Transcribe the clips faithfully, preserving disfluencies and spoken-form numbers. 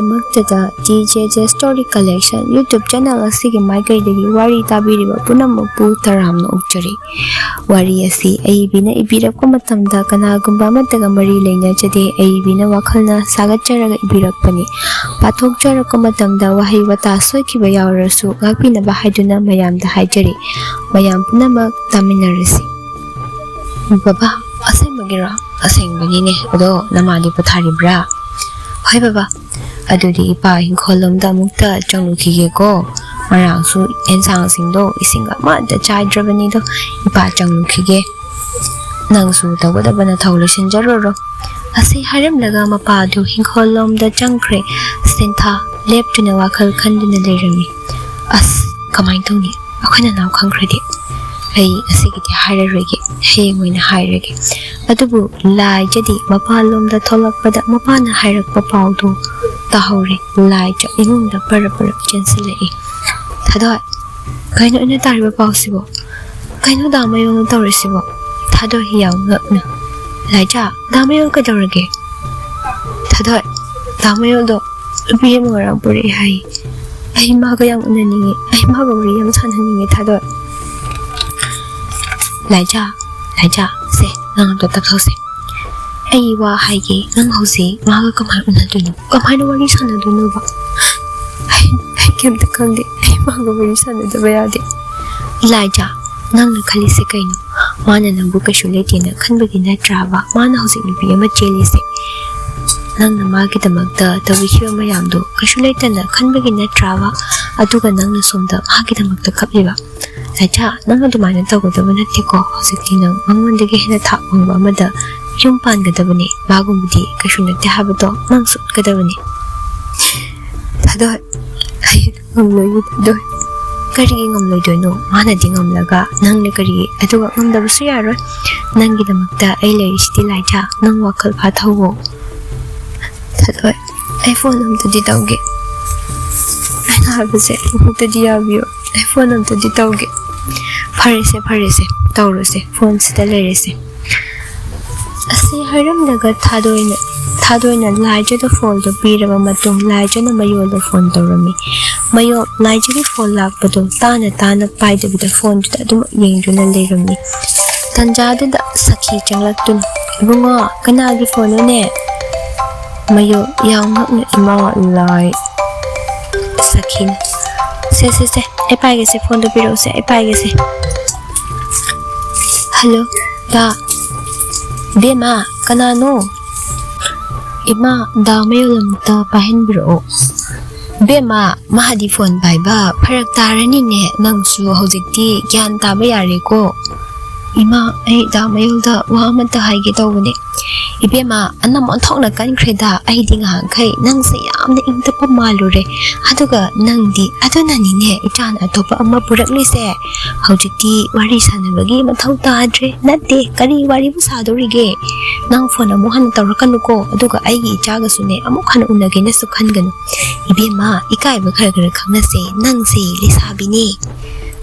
ꯃꯛꯇꯗ T J J Story Collection YouTube channel ꯑꯁꯤꯒꯤ ꯃꯥꯏꯀꯩꯗꯒꯤ ꯋꯥꯔꯤ ꯇꯥꯕꯤꯔꯤꯕ ꯄꯨꯝꯅꯃꯛꯄꯨ ꯇꯔꯥꯝꯅ ꯑꯣꯛꯆꯔꯤ꯫ ꯋꯥꯔꯤ ꯑꯁꯤ ꯑꯏꯕꯤꯅ ꯏꯕꯤꯔꯛꯄ ꯃꯇꯝꯗ ꯀꯅꯥꯒꯨꯝꯕ ꯑꯃꯠꯇꯒ ꯃꯔꯤ ꯂꯩꯅꯖꯗꯦ꯫ ꯑꯏꯕꯤꯅ ꯋꯥꯈꯜꯅ ꯁꯥꯒꯠꯆꯔꯒ ꯏꯕꯤꯔꯛꯄꯅꯤ꯫ ꯄꯥꯊꯣꯛꯆꯔꯛꯄ ꯃꯇꯝꯗ ꯋꯥꯍꯩ ꯋꯥꯇꯥ ꯁꯣꯏꯈꯤꯕ ꯌꯥꯎꯔꯁꯨ ꯉꯥꯛꯄꯤꯅꯕ ꯍꯥꯏꯗꯨꯅ ꯃꯌꯥꯝꯗ ꯍꯥꯏꯖꯔꯤ꯫ ꯃꯌꯥꯝ ꯄꯨꯝꯅꯃꯛ ꯇꯥꯃꯤꯟꯅꯔꯁꯤ꯫ ꯕꯕꯥ, ꯑꯁꯦꯡꯕꯒꯤꯔꯣ? ꯑꯁꯦꯡꯕꯒꯤꯅꯦ꯫ ꯑꯗꯣ ꯅꯃꯥꯗꯤ ꯄꯣꯊꯥꯔꯤꯕ꯭ꯔꯥ? ꯍꯣꯏ ꯕꯕꯥ꯫ ꯑꯗꯨꯗꯤ ꯏꯄꯥ ꯏꯪꯈꯣꯜ ꯂꯣꯝꯗ ꯑꯃꯨꯛꯇ ꯆꯪꯂꯨꯈꯤꯒꯦꯀꯣ꯫ ꯉꯔꯥꯡꯁꯨ ꯑꯦꯟꯁꯥꯡꯁꯤꯡꯗꯣ ꯏꯁꯤꯡ ꯑꯃꯠꯇ ꯆꯥꯏꯗ꯭ꯔꯕꯅꯤꯗꯣ꯫ ꯏꯄꯥ ꯆꯪꯂꯨꯈꯤꯒꯦ꯫ ꯅꯪꯁꯨ ꯇꯧꯒꯗꯕ ꯅꯊꯧ ꯂꯣꯏꯁꯤꯟꯖꯔꯨꯔꯣ꯫ ꯑꯁꯤ ꯍꯥꯏꯔꯝꯂꯒ ꯃꯄꯥ ꯑꯗꯨ ꯏꯪꯈꯣꯜ ꯂꯣꯝꯗ ꯆꯪꯈ꯭ꯔꯦ꯫ ꯁꯦꯟꯊꯥ ꯂꯦꯞꯇꯨꯅ ꯋꯥꯈꯜ ꯈꯟꯗꯨꯅ ꯂꯩꯔꯝꯃꯤ꯫ ꯑꯁ, ꯀꯃꯥꯏꯅ ꯇꯧꯅꯤ? ꯑꯩꯈꯣꯏ ꯅꯅꯥꯎ ꯈꯪꯈ꯭ꯔꯗꯤ? ꯑꯩ ꯉꯁꯤꯒꯤꯗꯤ ꯍꯥꯏꯔꯔꯣꯏꯒꯦ, ꯍꯌꯦꯡ ꯑꯣꯏꯅ ꯍꯥꯏꯔꯒꯦ꯫ ꯑꯗꯨꯕꯨ ꯂꯥꯏꯖꯗꯤ ꯃꯄꯥꯟꯂꯣꯝꯗ ꯊꯣꯛꯂꯛꯄꯗ ꯃꯄꯥꯅ ꯍꯥꯏꯔꯛꯄ ꯄꯥꯎꯗꯨ ꯇꯥꯍꯧꯔꯦ꯫ ꯂꯥꯏꯖ ꯏꯃꯨꯡꯗ ꯄꯔꯞ ꯄꯔꯞ ꯆꯦꯟꯁꯤꯜꯂꯛꯏ꯫ ꯊꯥꯗꯣꯏ, ꯀꯩꯅꯣ ꯑꯩꯅ ꯇꯥꯔꯤꯕ ꯄꯥꯎꯁꯤꯕꯣ? ꯀꯩꯅꯣ ꯗꯥ ꯃꯌꯣꯜꯅ ꯇꯧꯔꯤꯁꯤꯕꯣ? ꯊꯥꯗꯣꯏ ꯌꯥꯝ ꯉꯛꯅ꯫ ꯂꯥꯏꯖ, ꯗꯥ ꯃꯌꯣꯜ ꯀꯩꯗꯧꯔꯒꯦ? ꯊꯥꯗꯣꯏ, ꯗꯥ ꯃꯌꯣꯜꯗꯣ ꯅꯨꯄꯤ ꯑꯃ ꯉꯔꯥꯡ ꯄꯨꯔꯛꯑꯦ ꯍꯥꯏ꯫ ꯑꯩ ꯃꯥꯒ ꯌꯥꯝ ꯎꯅꯅꯤꯡꯉꯤ꯫ ꯑꯩ ꯃꯥꯒ ꯋꯥꯔꯤ ꯌꯥꯝ ꯁꯥꯟꯅꯅꯤꯡꯉꯤ ꯊꯥꯗꯣꯏ꯫ ꯂꯥꯏꯖꯥ, ꯂꯥꯏꯖꯥ, ꯁꯦ, ꯅꯪ ꯑꯝꯇ ꯇꯞꯊꯧꯁꯦ꯫ ꯑꯩ ꯋꯥ ꯍꯥꯏꯒꯦ, ꯅꯪ ꯍꯧꯖꯤꯛ ꯃꯥꯒ ꯀꯃꯥꯏꯅ ꯎꯅꯗꯣꯏꯅꯣ? ꯀꯃꯥꯏꯅ ꯋꯥꯔꯤ ꯁꯥꯟꯅꯗꯣꯏꯅꯣꯕ? ꯑꯩ, ꯑꯩ ꯀꯩꯝꯇ ꯈꯪꯗꯦ꯫ ꯑꯩ ꯃꯥꯒ ꯋꯥꯔꯤ ꯁꯥꯟꯅꯗꯕ ꯌꯥꯗꯦ꯫ ꯂꯥꯏꯖꯥ, ꯅꯪꯅ ꯈꯜꯂꯤꯁꯦ ꯀꯩꯅꯣ? ꯃꯥꯅ ꯅꯪꯕꯨ ꯀꯩꯁꯨ ꯂꯩꯇꯦꯅ ꯈꯟꯕꯒꯤ ꯅꯠꯇ꯭ꯔꯥꯕ ꯃꯥꯅ ꯍꯧꯖꯤꯛ ꯅꯨꯄꯤ ꯑꯃ ꯆꯦꯜꯂꯤꯁꯦ? ꯅꯪꯅ ꯃꯥꯒꯤꯗꯃꯛꯇ ꯇꯧꯕꯤꯈꯤꯕ ꯃꯌꯥꯝꯗꯣ ꯀꯩꯁꯨ ꯂꯩꯇꯅ ꯈꯟꯕꯒꯤ ꯅꯠꯇ꯭ꯔꯥꯕ? ꯑꯗꯨꯒ ꯅꯪꯅ ꯁꯣꯝꯗ ꯃꯥꯒꯤꯗꯃꯛꯇ ꯀꯞꯂꯤꯕ? ꯂꯥꯏꯖꯥ, ꯅꯪ ꯑꯗꯨꯃꯥꯏꯅ ꯇꯧꯒꯗꯕ ꯅꯠꯇꯦꯀꯣ꯫ ꯍꯧꯖꯤꯛꯇꯤ ꯅꯪ ꯃꯉꯣꯟꯗꯒꯤ ꯍꯦꯟꯅ ꯊꯥꯛ ꯋꯥꯡꯕ ꯑꯃꯗ ꯌꯨꯝ ꯄꯥꯟꯒꯗꯕꯅꯤ꯫ ꯃꯥꯒꯨꯝꯕꯗꯤ ꯀꯩꯁꯨ ꯅꯠꯇꯦ ꯍꯥꯏꯕꯗꯣ ꯅꯪꯁꯨ ꯎꯠꯀꯗꯕꯅꯤ꯫ ꯊꯥꯗꯣꯏ, ꯑꯩ ꯉꯝꯂꯣꯏꯌꯦ ꯊꯥꯗꯣꯏ꯫ ꯀꯔꯤꯒꯤ ꯉꯝꯂꯣꯏꯗꯣꯏꯅꯣ? ꯃꯥꯅꯗꯤ ꯉꯝꯂꯒ ꯅꯪꯅ ꯀꯔꯤ? ꯑꯗꯨꯒ ꯉꯝꯗꯕꯁꯨ ꯌꯥꯔꯣꯏ꯫ ꯅꯪꯒꯤꯗꯃꯛꯇ ꯑꯩ ꯂꯩꯔꯤꯁꯤꯗꯤ ꯂꯥꯏꯖꯥ꯫ ꯅꯪ ꯋꯥꯈꯜ ꯐꯥꯊꯧꯋꯣ꯫ ꯊꯥꯗꯣꯏ, ꯑꯩ ꯐꯣꯟ ꯑꯝꯇꯗꯤ ꯇꯧꯒꯦ꯫ ꯑꯩꯅ ꯍꯥꯏꯕꯁꯦ ꯑꯃꯨꯛꯇꯗꯤ ꯌꯥꯕꯤꯌꯨ꯫ ꯑꯩ ꯐꯣꯟ ꯑꯝꯇꯗꯤ ꯇꯧꯒꯦ꯫ ꯐꯔꯦꯁꯦ, ꯐꯔꯦꯁꯦ, ꯇꯧꯔꯁꯦ, ꯐꯣꯟꯁꯤꯗ ꯂꯩꯔꯁꯦ꯫ ꯑꯁꯤ ꯍꯥꯏꯔꯝꯂꯒ ꯊꯥꯗꯣꯏꯅ, ꯊꯥꯗꯣꯏꯅ ꯂꯥꯏꯖꯗ ꯐꯣꯟꯗꯣ ꯄꯤꯔꯕ ꯃꯇꯨꯡ, ꯂꯥꯏꯖꯅ ꯃꯌꯣꯜꯗ ꯐꯣꯟ ꯇꯧꯔꯝꯃꯤ꯫ ꯃꯌꯣꯜ ꯂꯥꯏꯖꯒꯤ ꯐꯣꯟ ꯂꯥꯛꯄꯗꯣ ꯇꯥꯅ ꯇꯥꯅ ꯄꯥꯏꯗꯕꯤꯗ ꯐꯣꯟꯗꯨꯗ ꯑꯗꯨꯃꯛ ꯌꯦꯡꯗꯨꯅ ꯂꯩꯔꯝꯃꯤ꯫ ꯇꯟꯖꯥꯗꯨꯗ ꯁꯈꯤ ꯆꯪꯂꯛꯇꯨꯅ, "ꯏꯕꯨꯡꯉꯣ, ꯀꯅꯥꯒꯤ ꯐꯣꯟꯅꯣꯅꯦ?" ꯃꯌꯣꯜ ꯌꯥꯝ ꯉꯛꯅ, "ꯏꯃꯥ, ꯂꯥꯏ꯫" ꯁꯈꯤꯅ, "ꯁꯦ, ꯁꯦ, ꯁꯦ, ꯑꯩ ꯄꯥꯏꯒꯦꯁꯦ, ꯐꯣꯟꯗꯣ ꯄꯤꯔꯛꯎꯁꯦ, ꯑꯩ ꯄꯥꯏꯒꯦꯁꯦ꯫" "ꯍꯜꯂꯣ, ꯗꯥ꯫" "ꯕꯦꯝꯃ, ꯀꯅꯥꯅꯣ?" "ꯏꯃꯥ, ꯗꯥ ꯃꯌꯣꯜ ꯑꯃꯨꯛꯇ ꯄꯥꯏꯍꯟꯕꯤꯔꯛꯑꯣ꯫" "ꯕꯦꯝꯃ, ꯃꯥꯗꯤ ꯐꯣꯟ ꯄꯥꯏꯕ ꯐꯔꯛ ꯇꯥꯔꯅꯤꯅꯦ, ꯅꯪꯁꯨ ꯍꯧꯖꯤꯛꯇꯤ ꯒ꯭ꯌꯥꯟ ꯇꯥꯕ ꯌꯥꯔꯦꯀꯣ꯫" "ꯏꯃꯥ, ꯑꯩ ꯗꯥ ꯃꯌꯣꯜꯗ ꯋꯥ ꯑꯃꯇ ꯍꯥꯏꯒꯦ ꯇꯧꯕꯅꯦ꯫" "ꯏꯕꯦꯝꯃ, ꯑꯅꯝ ꯑꯣꯟꯊꯣꯛꯅ ꯀꯟꯈ꯭ꯔꯦꯗ, ꯑꯩꯗꯤ ꯉꯍꯥꯟꯈꯩ ꯅꯪꯁꯦ ꯌꯥꯝꯅ ꯏꯪ ꯇꯞꯄ ꯃꯥꯜꯂꯨꯔꯦ, ꯑꯗꯨꯒ ꯅꯪꯗꯤ ꯑꯗꯨꯅꯅꯤꯅꯦ ꯏꯆꯥꯅ ꯑꯇꯣꯞꯄ ꯑꯃ ꯄꯨꯔꯛꯂꯤꯁꯦ꯫ ꯍꯧꯖꯤꯛꯇꯤ ꯋꯥꯔꯤ ꯁꯥꯟꯅꯕꯒꯤ ꯃꯊꯧ ꯇꯥꯗ꯭ꯔꯦ꯫ ꯅꯠꯇꯦ, ꯀꯔꯤ ꯋꯥꯔꯤꯕꯨ ꯁꯥꯗꯣꯔꯤꯒꯦ? ꯅꯪ ꯐꯣꯟ ꯑꯃꯨꯛ ꯍꯟꯅ ꯇꯧꯔꯛꯀꯅꯨꯀꯣ, ꯑꯗꯨꯒ ꯑꯩꯒꯤ ꯏꯆꯥꯒꯁꯨꯅꯦ ꯑꯃꯨꯛ ꯍꯟꯅ ꯎꯅꯒꯦꯅꯁꯨ ꯈꯟꯒꯅꯨ꯫ ꯏꯕꯦꯝꯃ, ꯏꯀꯥꯏꯕ ꯈꯔ ꯈꯔ ꯈꯪꯅꯁꯦ, ꯅꯪꯁꯦ ꯂꯩꯁꯥꯕꯤꯅꯦ꯫"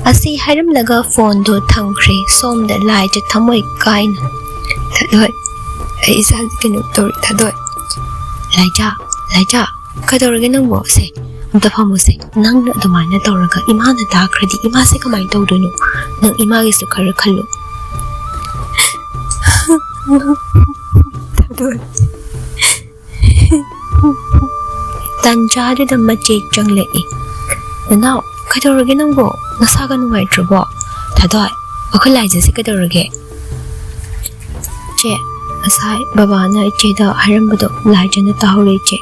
ꯑꯁꯤ ꯍꯥꯏꯔꯝꯂꯒ ꯐꯣꯟꯗꯣ ꯊꯝꯈ꯭ꯔꯦ꯫ ꯁꯣꯝꯗ ꯂꯥꯏꯖ ꯊꯃꯣꯏ ꯀꯥꯏꯅ, "ꯊꯥꯗꯣꯏ, ꯑꯩ ꯏꯆꯥꯁꯦ ꯀꯩꯅꯣ ꯇꯧꯔꯦ, ꯊꯥꯗꯣꯏ꯫" "ꯂꯥꯏꯖ, ꯂꯥꯏꯖ, ꯀꯩꯗꯧꯔꯒꯦ ꯅꯪꯕꯣ? ꯁꯦ, ꯑꯝꯇ ꯐꯝꯃꯨꯁꯦ꯫ ꯅꯪꯅ ꯑꯗꯨꯃꯥꯏꯅ ꯇꯧꯔꯒ ꯏꯃꯥꯅ ꯇꯥꯈ꯭ꯔꯗꯤ ꯏꯃꯥꯁꯦ ꯀꯃꯥꯏꯅ ꯇꯧꯗꯣꯏꯅꯣ? ꯅꯪ ꯏꯃꯥꯒꯤꯁꯨ ꯈꯔ ꯈꯜꯂꯨ꯫" ꯊꯥꯗꯣꯏ꯫ ꯇꯟꯖꯥꯗꯨꯗ ꯃꯆꯦ ꯆꯪꯂꯛꯏ꯫ "ꯅꯅꯥꯎ, ꯀꯩꯗꯧꯔꯒꯦ ꯅꯪꯕꯣ? ꯅꯁꯥꯒ ꯅꯨꯡꯉꯥꯏꯇ꯭ꯔꯕꯣ?" "ꯊꯥꯗꯣꯏ, ꯑꯩꯈꯣꯏ ꯂꯥꯏꯖꯁꯦ ꯀꯩꯗꯧꯔꯒꯦ?" "ꯆꯦ, ꯉꯁꯥꯏ ꯕꯕꯥꯅ ꯏꯆꯦꯗ ꯍꯥꯏꯔꯝꯕꯗꯣ ꯂꯥꯏꯖꯅ ꯇꯥꯍꯧꯔꯦ ꯏꯆꯦ꯫"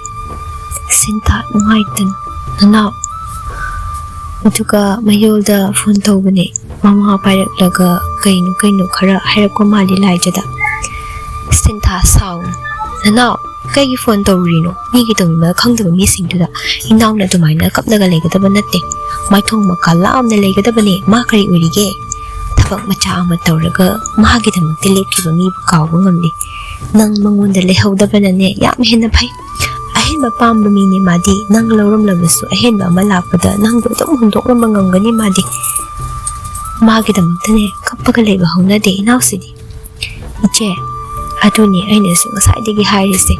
ꯁꯤꯟꯊꯥ ꯅꯨꯡꯉꯥꯏꯇꯅ, "ꯅꯅꯥꯎ꯫" ꯑꯗꯨꯒ ꯃꯌꯣꯜꯗ ꯐꯣꯟ ꯇꯧꯕꯅꯦ꯫ ꯃꯃꯥ ꯄꯥꯏꯔꯛꯂꯒ ꯀꯩꯅꯣ ꯀꯩꯅꯣ ꯈꯔ ꯍꯥꯏꯔꯛꯄ ꯃꯥꯜꯂꯤ ꯂꯥꯏꯖꯗ꯫ ꯁꯤꯟꯊꯥ ꯁꯥꯎꯅ, "ꯅꯅꯥꯎ, ꯀꯩꯒꯤ ꯐꯣꯟ ꯇꯧꯔꯨꯔꯤꯅꯣ? ꯃꯤꯒꯤ ꯇꯧꯅꯤꯡꯕ ꯈꯪꯗꯕ ꯃꯤꯁꯤꯡꯗꯨꯗ ꯏꯅꯥꯎꯅ ꯑꯗꯨꯃꯥꯏꯅ ꯀꯞꯂꯒ ꯂꯩꯒꯗꯕ ꯅꯠꯇꯦ꯫ ꯃꯥꯏꯊꯣꯡ ꯃꯀꯥ ꯂꯥꯝꯅ ꯂꯩꯒꯗꯕꯅꯦ꯫ ꯃꯥ ꯀꯔꯤ ꯑꯣꯏꯔꯤꯒꯦ? ꯊꯕꯛ ꯃꯆꯥ ꯑꯃ ꯇꯧꯔꯒ ꯃꯥꯒꯤꯗꯃꯛꯇ ꯂꯦꯞꯈꯤꯕ ꯃꯤꯕꯨ ꯀꯥꯎꯕ ꯉꯝꯂꯤ꯫ ꯅꯪ ꯃꯉꯣꯟꯗ ꯂꯩꯍꯧꯗꯕꯅꯅꯦ ꯌꯥꯝ ꯍꯦꯟꯅ ꯐꯩ꯫ ꯑꯍꯦꯟꯕ ꯄꯥꯝꯕ ꯃꯤꯅꯦ ꯃꯥꯗꯤ꯫ ꯅꯪ ꯂꯧꯔꯝꯂꯕꯁꯨ ꯑꯍꯦꯟꯕ ꯑꯃ ꯂꯥꯛꯄꯗ ꯅꯪꯕꯨ ꯑꯗꯨꯝ ꯍꯨꯟꯗꯣꯛꯂꯝꯕ ꯉꯝꯒꯅꯤ ꯃꯥꯗꯤ꯫ ꯃꯥꯒꯤꯗꯃꯛꯇꯅꯦ ꯀꯞꯄꯒ ꯂꯩꯕ ꯍꯧꯅꯗꯦ ꯏꯅꯥꯎꯁꯤꯗꯤ꯫" "ꯏꯆꯦ, ꯑꯗꯨꯅꯤ ꯑꯩꯅꯁꯨ ꯉꯁꯥꯏꯗꯒꯤ ꯍꯥꯏꯔꯤꯁꯦ꯫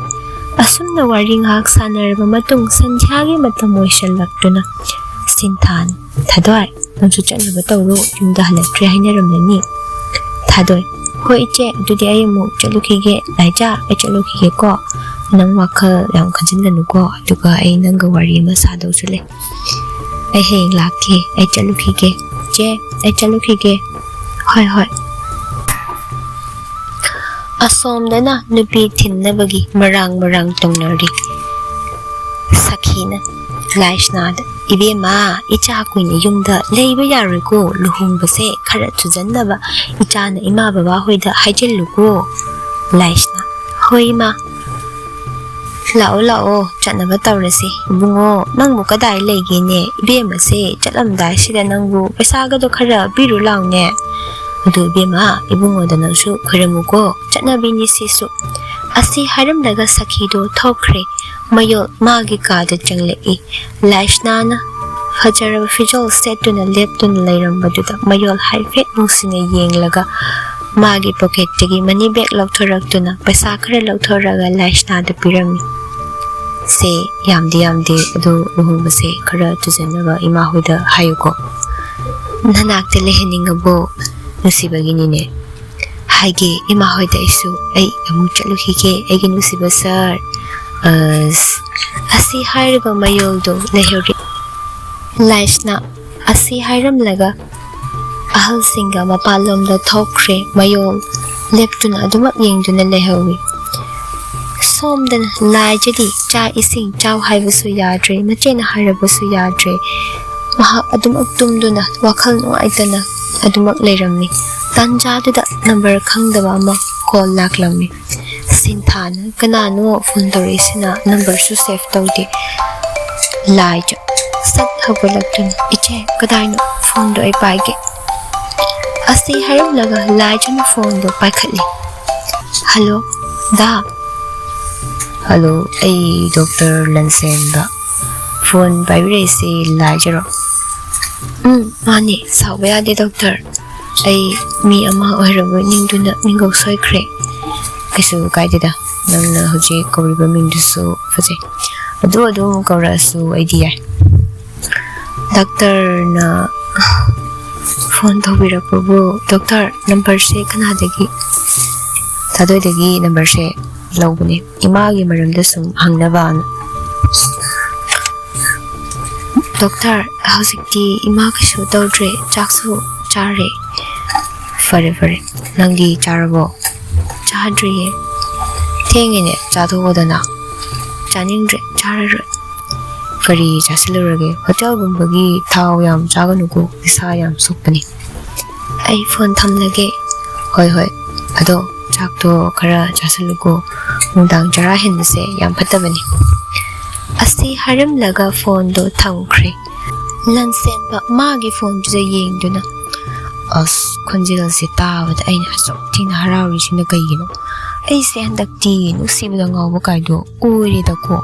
ꯑꯁꯨꯝꯅ ꯋꯥꯔꯤ ꯉꯥꯏꯍꯥꯛ ꯁꯥꯟꯅꯔꯕ ꯃꯇꯨꯡ, ꯁꯟꯙ꯭ꯌꯥꯒꯤ ꯃꯇꯝ ꯑꯣꯏꯁꯤꯜꯂꯛꯇꯨꯅ ꯁꯤꯟꯊꯥꯅ, "ꯊꯥꯗꯣꯏ, ꯅꯪꯁꯨ ꯆꯠꯅꯕ ꯇꯧꯔꯣ, ꯌꯨꯝꯗ ꯍꯜꯂꯛꯇ꯭ꯔꯦ ꯍꯥꯏꯅꯔꯝꯂꯅꯤ꯫" ꯊꯥꯗꯣꯏ, "ꯍꯣꯏ ꯏꯆꯦ, ꯑꯗꯨꯗꯤ ꯑꯩ ꯑꯃꯨꯛ ꯆꯠꯂꯨꯈꯤꯒꯦ꯫ ꯂꯥꯏꯖꯥ, ꯑꯩ ꯆꯠꯂꯨꯈꯤꯒꯦꯀꯣ꯫ ꯅꯪ ꯋꯥꯈꯜ ꯌꯥꯝ ꯈꯟꯖꯤꯟꯒꯅꯨꯀꯣ, ꯑꯗꯨꯒ ꯑꯩ ꯅꯪꯒ ꯋꯥꯔꯤ ꯑꯃ ꯁꯥꯗꯧꯁꯨ ꯂꯩ꯫ ꯑꯩ ꯍꯌꯦꯡ ꯂꯥꯛꯀꯦ, ꯑꯩ ꯆꯠꯂꯨꯈꯤꯒꯦ꯫ ꯏꯆꯦ, ꯑꯩ ꯆꯠꯂꯨꯈꯤꯒꯦ꯫ ꯍꯣꯏ, ꯍꯣꯏ꯫" ꯑꯁꯣꯝꯗꯅ ꯅꯨꯄꯤ ꯊꯤꯟꯅꯕꯒꯤ ꯃꯔꯥꯡ ꯃꯔꯥꯡ ꯇꯧꯅꯔꯤ꯫ ꯁꯈꯤꯅ ꯂꯥꯏꯁꯅꯥꯗ, "ꯏꯕꯦꯝꯃ, ꯏꯆꯥ ꯀꯨꯏꯅ ꯌꯨꯝꯗ ꯂꯩꯕ ꯌꯥꯔꯣꯏꯀꯣ, ꯂꯨꯍꯣꯡꯕꯁꯦ ꯈꯔ ꯊꯨꯖꯟꯅꯕ ꯏꯆꯥꯅ ꯏꯃꯥ ꯕꯕꯥ ꯍꯣꯏꯗ ꯍꯥꯏꯖꯤꯜꯂꯨꯀꯣ꯫" ꯂꯥꯏꯁꯅꯥ, "ꯍꯣꯏ ꯏꯃꯥ꯫ ꯂꯥꯛꯑꯣ, ꯂꯥꯛꯑꯣ, ꯆꯠꯅꯕ ꯇꯧꯔꯁꯤ꯫ ꯏꯕꯨꯡꯉꯣ, ꯅꯪꯕꯨ ꯀꯗꯥꯏ ꯂꯩꯒꯦꯅꯦ? ꯏꯕꯦꯝꯃꯁꯦ ꯆꯠꯂꯝꯗꯥꯏꯁꯤꯗ ꯅꯪꯕꯨ ꯄꯩꯁꯥꯒꯗꯣ ꯈꯔ ꯄꯤꯔꯨ ꯂꯥꯎꯅꯦ꯫ ꯑꯗꯨ ꯏꯕꯦꯝꯃ, ꯏꯕꯨꯡꯉꯣꯗ ꯅꯪꯁꯨ ꯈꯣꯏꯔꯝꯃꯨꯀꯣ, ꯆꯠꯅꯕꯤꯅꯤ ꯁꯤꯁꯨ꯫" ꯑꯁꯤ ꯍꯥꯏꯔꯝꯂꯒ ꯁꯈꯤꯗꯣ ꯊꯣꯛꯈ꯭ꯔꯦ꯫ ꯃꯌꯣꯜ ꯃꯥꯒꯤ ꯀꯥꯗ ꯆꯪꯂꯛꯏ꯫ ꯂꯥꯏꯁꯅꯥꯅ ꯐꯖꯔꯕ ꯐꯤꯖꯣꯜ ꯁꯦꯠꯇꯨꯅ ꯂꯦꯞꯇꯨꯅ ꯂꯩꯔꯝꯕꯗꯨꯗ ꯃꯌꯣꯜ ꯍꯥꯏꯐꯦꯠ ꯅꯨꯡꯁꯤꯅ ꯌꯦꯡꯂꯒ ꯃꯥꯒꯤ ꯄꯣꯀꯦꯠꯇꯒꯤ ꯃꯅꯤ ꯕꯦꯒ ꯂꯧꯊꯣꯔꯛꯇꯨꯅ ꯄꯩꯁꯥ ꯈꯔ ꯂꯧꯊꯣꯔꯛꯑꯒ ꯂꯥꯏꯁꯅꯥꯗ ꯄꯤꯔꯝꯃꯤ꯫ "ꯁꯦ ꯌꯥꯝꯗꯤ ꯌꯥꯝꯗꯦ, ꯑꯗꯣ ꯂꯨꯍꯣꯡꯕꯁꯦ ꯈꯔ ꯊꯨꯖꯟꯅꯕ ꯏꯃꯥ ꯍꯣꯏꯗ ꯍꯥꯏꯌꯨꯀꯣ꯫" "ꯅꯅꯥꯛꯇ ꯂꯩꯍꯟꯅꯤꯡꯉꯕꯣ? ꯅꯨꯡꯁꯤꯕꯒꯤꯅꯤꯅꯦ꯫" "ꯍꯥꯏꯒꯦ ꯏꯃꯥ ꯍꯣꯏꯗ ꯑꯩꯁꯨ꯫ ꯑꯩ ꯑꯃꯨꯛ ꯆꯠꯂꯨꯈꯤꯒꯦ, ꯑꯩꯒꯤ ꯅꯨꯡꯁꯤꯕ ꯁꯥꯔ꯫" ꯑꯁ, ꯑꯁꯤ ꯍꯥꯏꯔꯒ ꯃꯌꯣꯜꯗꯣ ꯂꯩꯍꯧꯔꯤ꯫ ꯂꯥꯏꯁꯅꯥ ꯑꯁꯤ ꯍꯥꯏꯔꯝꯂꯒ ꯑꯍꯜꯁꯤꯡꯒ ꯃꯄꯥꯟꯂꯣꯝꯗ ꯊꯣꯛꯈ꯭ꯔꯦ꯫ ꯃꯌꯣꯜ ꯂꯦꯞꯇꯨꯅ ꯑꯗꯨꯃꯛ ꯌꯦꯡꯗꯨꯅ ꯂꯩꯍꯧꯏ꯫ ꯁꯣꯝꯗꯅ ꯂꯥꯏꯖꯗꯤ ꯆꯥꯛ ꯏꯁꯤꯡ ꯆꯥꯎ ꯍꯥꯏꯕꯁꯨ ꯌꯥꯗ꯭ꯔꯦ, ꯃꯆꯦꯅ ꯍꯥꯏꯔꯕꯁꯨ ꯌꯥꯗ꯭ꯔꯦ꯫ ꯃꯍꯥꯛ ꯑꯗꯨꯃꯛ ꯇꯨꯝꯗꯨꯅ ꯋꯥꯈꯜ ꯅꯨꯡꯉꯥꯏꯇꯅ ꯑꯗꯨꯃꯛ ꯂꯩꯔꯝꯃꯤ꯫ ꯇꯥꯟꯖꯥꯗꯨꯗ ꯅꯝꯕꯔ ꯈꯪꯗꯕ ꯑꯃ ꯀꯣꯜ ꯂꯥꯛꯂꯝꯃꯤ꯫ ꯁꯤꯟꯊꯥꯅ, "ꯀꯅꯥꯅꯣ ꯐꯣꯟ ꯇꯧꯔꯛꯏꯁꯤꯅ? ꯅꯝꯕꯔꯁꯨ ꯁꯦꯚ ꯇꯧꯗꯦ꯫" ꯂꯥꯏꯖ ꯁꯠ ꯍꯧꯒꯠꯂꯛꯇꯨꯅ, "ꯏꯆꯦ, ꯀꯗꯥꯏꯅꯣ? ꯐꯣꯟꯗꯣ ꯑꯩ ꯄꯥꯏꯒꯦ꯫" ꯑꯁꯤ ꯍꯥꯏꯔꯝꯂꯒ ꯂꯥꯏꯖꯅ ꯐꯣꯟꯗꯣ ꯄꯥꯏꯈꯠꯂꯤ꯫ "ꯍꯜꯂꯣ, ꯗꯥ꯫" "ꯍꯜꯂꯣ, ꯑꯩ ꯗꯣꯛꯇꯔ ꯂꯟꯁꯦꯟꯕ꯫ ꯐꯣꯟ ꯄꯥꯏꯕꯤꯔꯛꯏꯁꯦ ꯂꯥꯏꯖꯔꯣ?" "ꯎꯝ, ꯃꯥꯅꯦ, ꯁꯥꯎꯕ ꯌꯥꯗꯦ ꯗꯣꯛꯇꯔ꯫ ꯑꯩ ꯃꯤ ꯑꯃ ꯑꯣꯏꯔꯕꯣꯏ ꯅꯤꯡꯗꯨꯅ ꯃꯤꯡꯒꯧ ꯁꯣꯏꯈ꯭ꯔꯦ꯫" "ꯀꯩꯁꯨ ꯀꯥꯏꯗꯦꯗ, ꯅꯪꯅ ꯍꯧꯖꯤꯛ ꯀꯧꯔꯤꯕ ꯃꯤꯡꯗꯨꯁꯨ ꯐꯖꯩ꯫ ꯑꯗꯨ ꯑꯗꯨꯝ ꯀꯧꯔꯛꯑꯁꯨ ꯑꯩꯗꯤ ꯌꯥꯏ꯫ ꯗꯥꯛꯇꯔꯅ ꯐꯣꯟ ꯇꯧꯕꯤꯔꯛꯄꯕꯨ, "ꯗꯣꯛꯇꯔ, ꯅꯝꯕꯔꯁꯦ ꯀꯅꯥꯗꯒꯤ?" "ꯊꯥꯗꯣꯏꯗꯒꯤ ꯅꯝꯕꯔꯁꯦ ꯂꯧꯕꯅꯦ, ꯏꯃꯥꯒꯤ ꯃꯔꯝꯗ ꯁꯨꯝ ꯍꯪꯅꯕꯅ꯫" "ꯗꯣꯛꯇꯔ, ꯍꯧꯖꯤꯛꯇꯤ ꯏꯃꯥ ꯀꯩꯁꯨ ꯇꯧꯗ꯭ꯔꯦ, ꯆꯥꯛꯁꯨ ꯆꯥꯔꯦ꯫" "ꯐꯔꯦ, ꯐꯔꯦ꯫ ꯅꯪꯗꯤ ꯆꯥꯔꯕꯣ?" "ꯆꯥꯗ꯭ꯔꯤꯌꯦ꯫" "ꯊꯦꯡꯉꯦꯅꯦ, ꯆꯥꯊꯣꯛꯑꯣꯗꯅ꯫" "ꯆꯥꯅꯤꯡꯗ꯭ꯔꯦ, ꯆꯥꯔꯔꯣꯏ꯫" "ꯀꯔꯤ ꯆꯥꯁꯤꯜꯂꯨꯔꯒꯦ? ꯍꯣꯇꯦꯜꯒꯨꯝꯕꯒꯤ ꯊꯥꯎ ꯌꯥꯝ ꯆꯥꯒꯅꯨꯀꯣ, ꯏꯁꯥ ꯌꯥꯝ ꯁꯣꯛꯄꯅꯤ꯫" "ꯑꯩ ꯐꯣꯟ ꯊꯝꯂꯒꯦ꯫" "ꯍꯣꯏ, ꯍꯣꯏ꯫ ꯑꯗꯣ ꯆꯥꯛꯇꯣ ꯈꯔ ꯆꯥꯁꯤꯜꯂꯨꯀꯣ꯫ ꯅꯨꯡꯗꯥꯡ ꯆꯔꯥ ꯍꯦꯟꯕꯁꯦ ꯌꯥꯝ ꯐꯠꯇꯕꯅꯤ꯫" ꯑꯁꯤ ꯍꯥꯏꯔꯝꯂꯒ ꯐꯣꯟꯗꯣ ꯊꯝꯈ꯭ꯔꯦ꯫ ꯂꯟꯁꯦꯟꯕ ꯃꯥꯒꯤ ꯐꯣꯟꯗꯨꯗ ꯌꯦꯡꯗꯨꯅ, ꯑꯁ, ꯈꯣꯟꯖꯦꯜꯁꯦ ꯇꯥꯕꯗ ꯑꯩꯅ ꯑꯁꯨꯛ ꯊꯤꯅ ꯍꯔꯥꯎꯔꯤꯁꯤꯅ ꯀꯩꯒꯤꯅꯣ? ꯑꯩꯁꯦ ꯍꯟꯗꯛꯇꯤ ꯅꯨꯡꯁꯤꯕꯗ ꯉꯥꯎꯕ ꯀꯥꯏꯗꯣ ꯑꯣꯏꯔꯦꯗꯀꯣ꯫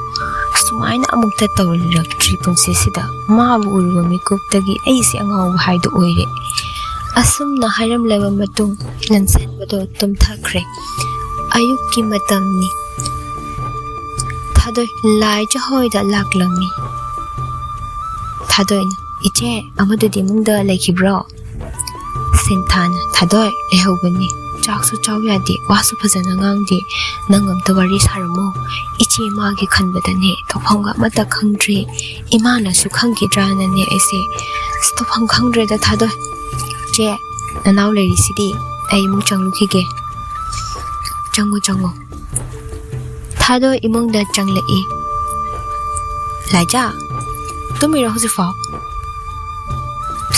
ꯑꯁꯨꯃꯥꯏꯅ ꯑꯃꯨꯛꯇ ꯇꯧꯔꯛꯇ꯭ꯔꯤ ꯄꯨꯟꯁꯤꯁꯤꯗ꯫ ꯃꯥꯕꯨ ꯎꯔꯨꯕ ꯃꯤꯀꯨꯞꯇꯒꯤ ꯑꯩꯁꯦ ꯑꯉꯥꯎꯕ ꯍꯥꯏꯗꯣ ꯑꯣꯏꯔꯦ꯫ ꯑꯁꯨꯝꯅ ꯍꯥꯏꯔꯝꯂꯕ ꯃꯇꯨꯡ, ꯂꯟꯁꯦꯟꯕꯗꯣ ꯇꯨꯝꯊꯈ꯭ꯔꯦ꯫ ꯑꯌꯨꯛꯀꯤ ꯃꯇꯝꯅꯤ꯫ ꯊꯥꯗꯣꯏ ꯂꯥꯏꯖ ꯍꯣꯏꯗ ꯂꯥꯛꯂꯝꯃꯤ꯫ ꯊꯥꯗꯣꯏꯅ, "ꯏꯆꯦ, ꯑꯃꯗꯨꯗꯤ ꯏꯃꯨꯡꯗ ꯂꯩꯈꯤꯕ꯭ꯔꯣ?" ꯁꯦꯟꯊꯥꯅ, "ꯊꯥꯗꯣꯏ, ꯂꯩꯍꯧꯕꯅꯤ꯫ ꯆꯥꯛꯁꯨ ꯆꯥꯎ ꯌꯥꯗꯦ, ꯋꯥꯁꯨ ꯐꯖꯅ ꯉꯥꯡꯗꯦ꯫ ꯅꯪ ꯑꯝꯇ ꯋꯥꯔꯤ ꯁꯥꯔꯝꯃꯣ꯫ ꯏꯆꯦ ꯃꯥꯒꯤ ꯈꯟꯕꯗꯅꯦ ꯇꯧꯐꯝꯒ ꯑꯃꯠꯇ ꯈꯪꯗ꯭ꯔꯦ꯫ ꯏꯃꯥꯅꯁꯨ ꯈꯪꯈꯤꯗ꯭ꯔꯥꯅꯅꯦ ꯑꯩꯁꯦ ꯑꯁ ꯇꯧꯐꯝ ꯈꯪꯗ꯭ꯔꯦꯗ ꯊꯥꯗꯣꯏ꯫ ꯆꯦ, ꯅꯅꯥꯎ ꯂꯩꯔꯤꯁꯤꯗꯤ꯫ ꯑꯩ ꯑꯃꯨꯛ ꯆꯪꯂꯨꯈꯤꯒꯦ꯫" "ꯆꯪꯉꯣ, ꯆꯪꯉꯣ꯫" ꯊꯥꯗꯣꯏ ꯏꯃꯨꯡꯗ ꯆꯪꯂꯛꯏ꯫ "ꯂꯥꯏꯖꯥ, ꯇꯨꯝꯃꯤꯔꯣ ꯍꯧꯖꯤꯛꯐꯥꯎ?"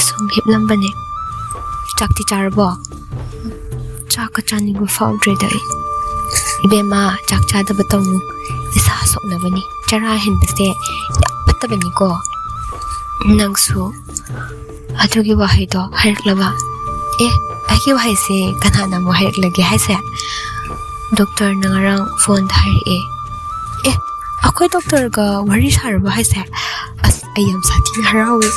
"ꯁꯨꯝ ꯍꯤꯞꯂꯝꯕꯅꯦ꯫" "ꯆꯥꯛꯇꯤ ꯆꯥꯔꯕꯣ?" "ꯆꯥꯛꯀ ꯆꯥꯅꯤꯡꯕ ꯐꯥꯎꯗ꯭ꯔꯦꯗ ꯑꯩ꯫" "ꯏꯕꯦꯝꯃ, ꯆꯥꯛ ꯆꯥꯗꯕ ꯇꯧꯅꯨ꯫ ꯏꯁꯥ ꯁꯣꯛꯅꯕꯅꯤ꯫ ꯆꯔꯥ ꯍꯦꯟꯕꯁꯦ ꯌꯥꯝ ꯐꯠꯇꯕꯅꯤꯀꯣ꯫ ꯅꯪꯁꯨ ꯑꯗꯨꯒꯤ ꯋꯥꯍꯩꯗꯣ ꯍꯥꯏꯔꯛꯂꯕ?" "ꯑꯦ, ꯑꯩꯒꯤ ꯋꯥꯍꯩꯁꯦ ꯀꯅꯥꯅ ꯑꯃꯨꯛ ꯍꯥꯏꯔꯛꯂꯒꯦ ꯍꯥꯏꯁꯦ? ꯗꯣꯛꯇꯔꯅ ꯉꯔꯥꯡ ꯐꯣꯟꯗ ꯍꯥꯏꯔꯛꯑꯦ꯫" "ꯑꯦ, ꯑꯩꯈꯣꯏ ꯗꯣꯛꯇꯔꯒ ꯋꯥꯔꯤ ꯁꯥꯔꯕ ꯍꯥꯏꯁꯦ? ꯑꯁ, ꯑꯩ ꯌꯥꯝ ꯁꯥꯊꯤꯅ ꯍꯔꯥꯎꯋꯦ꯫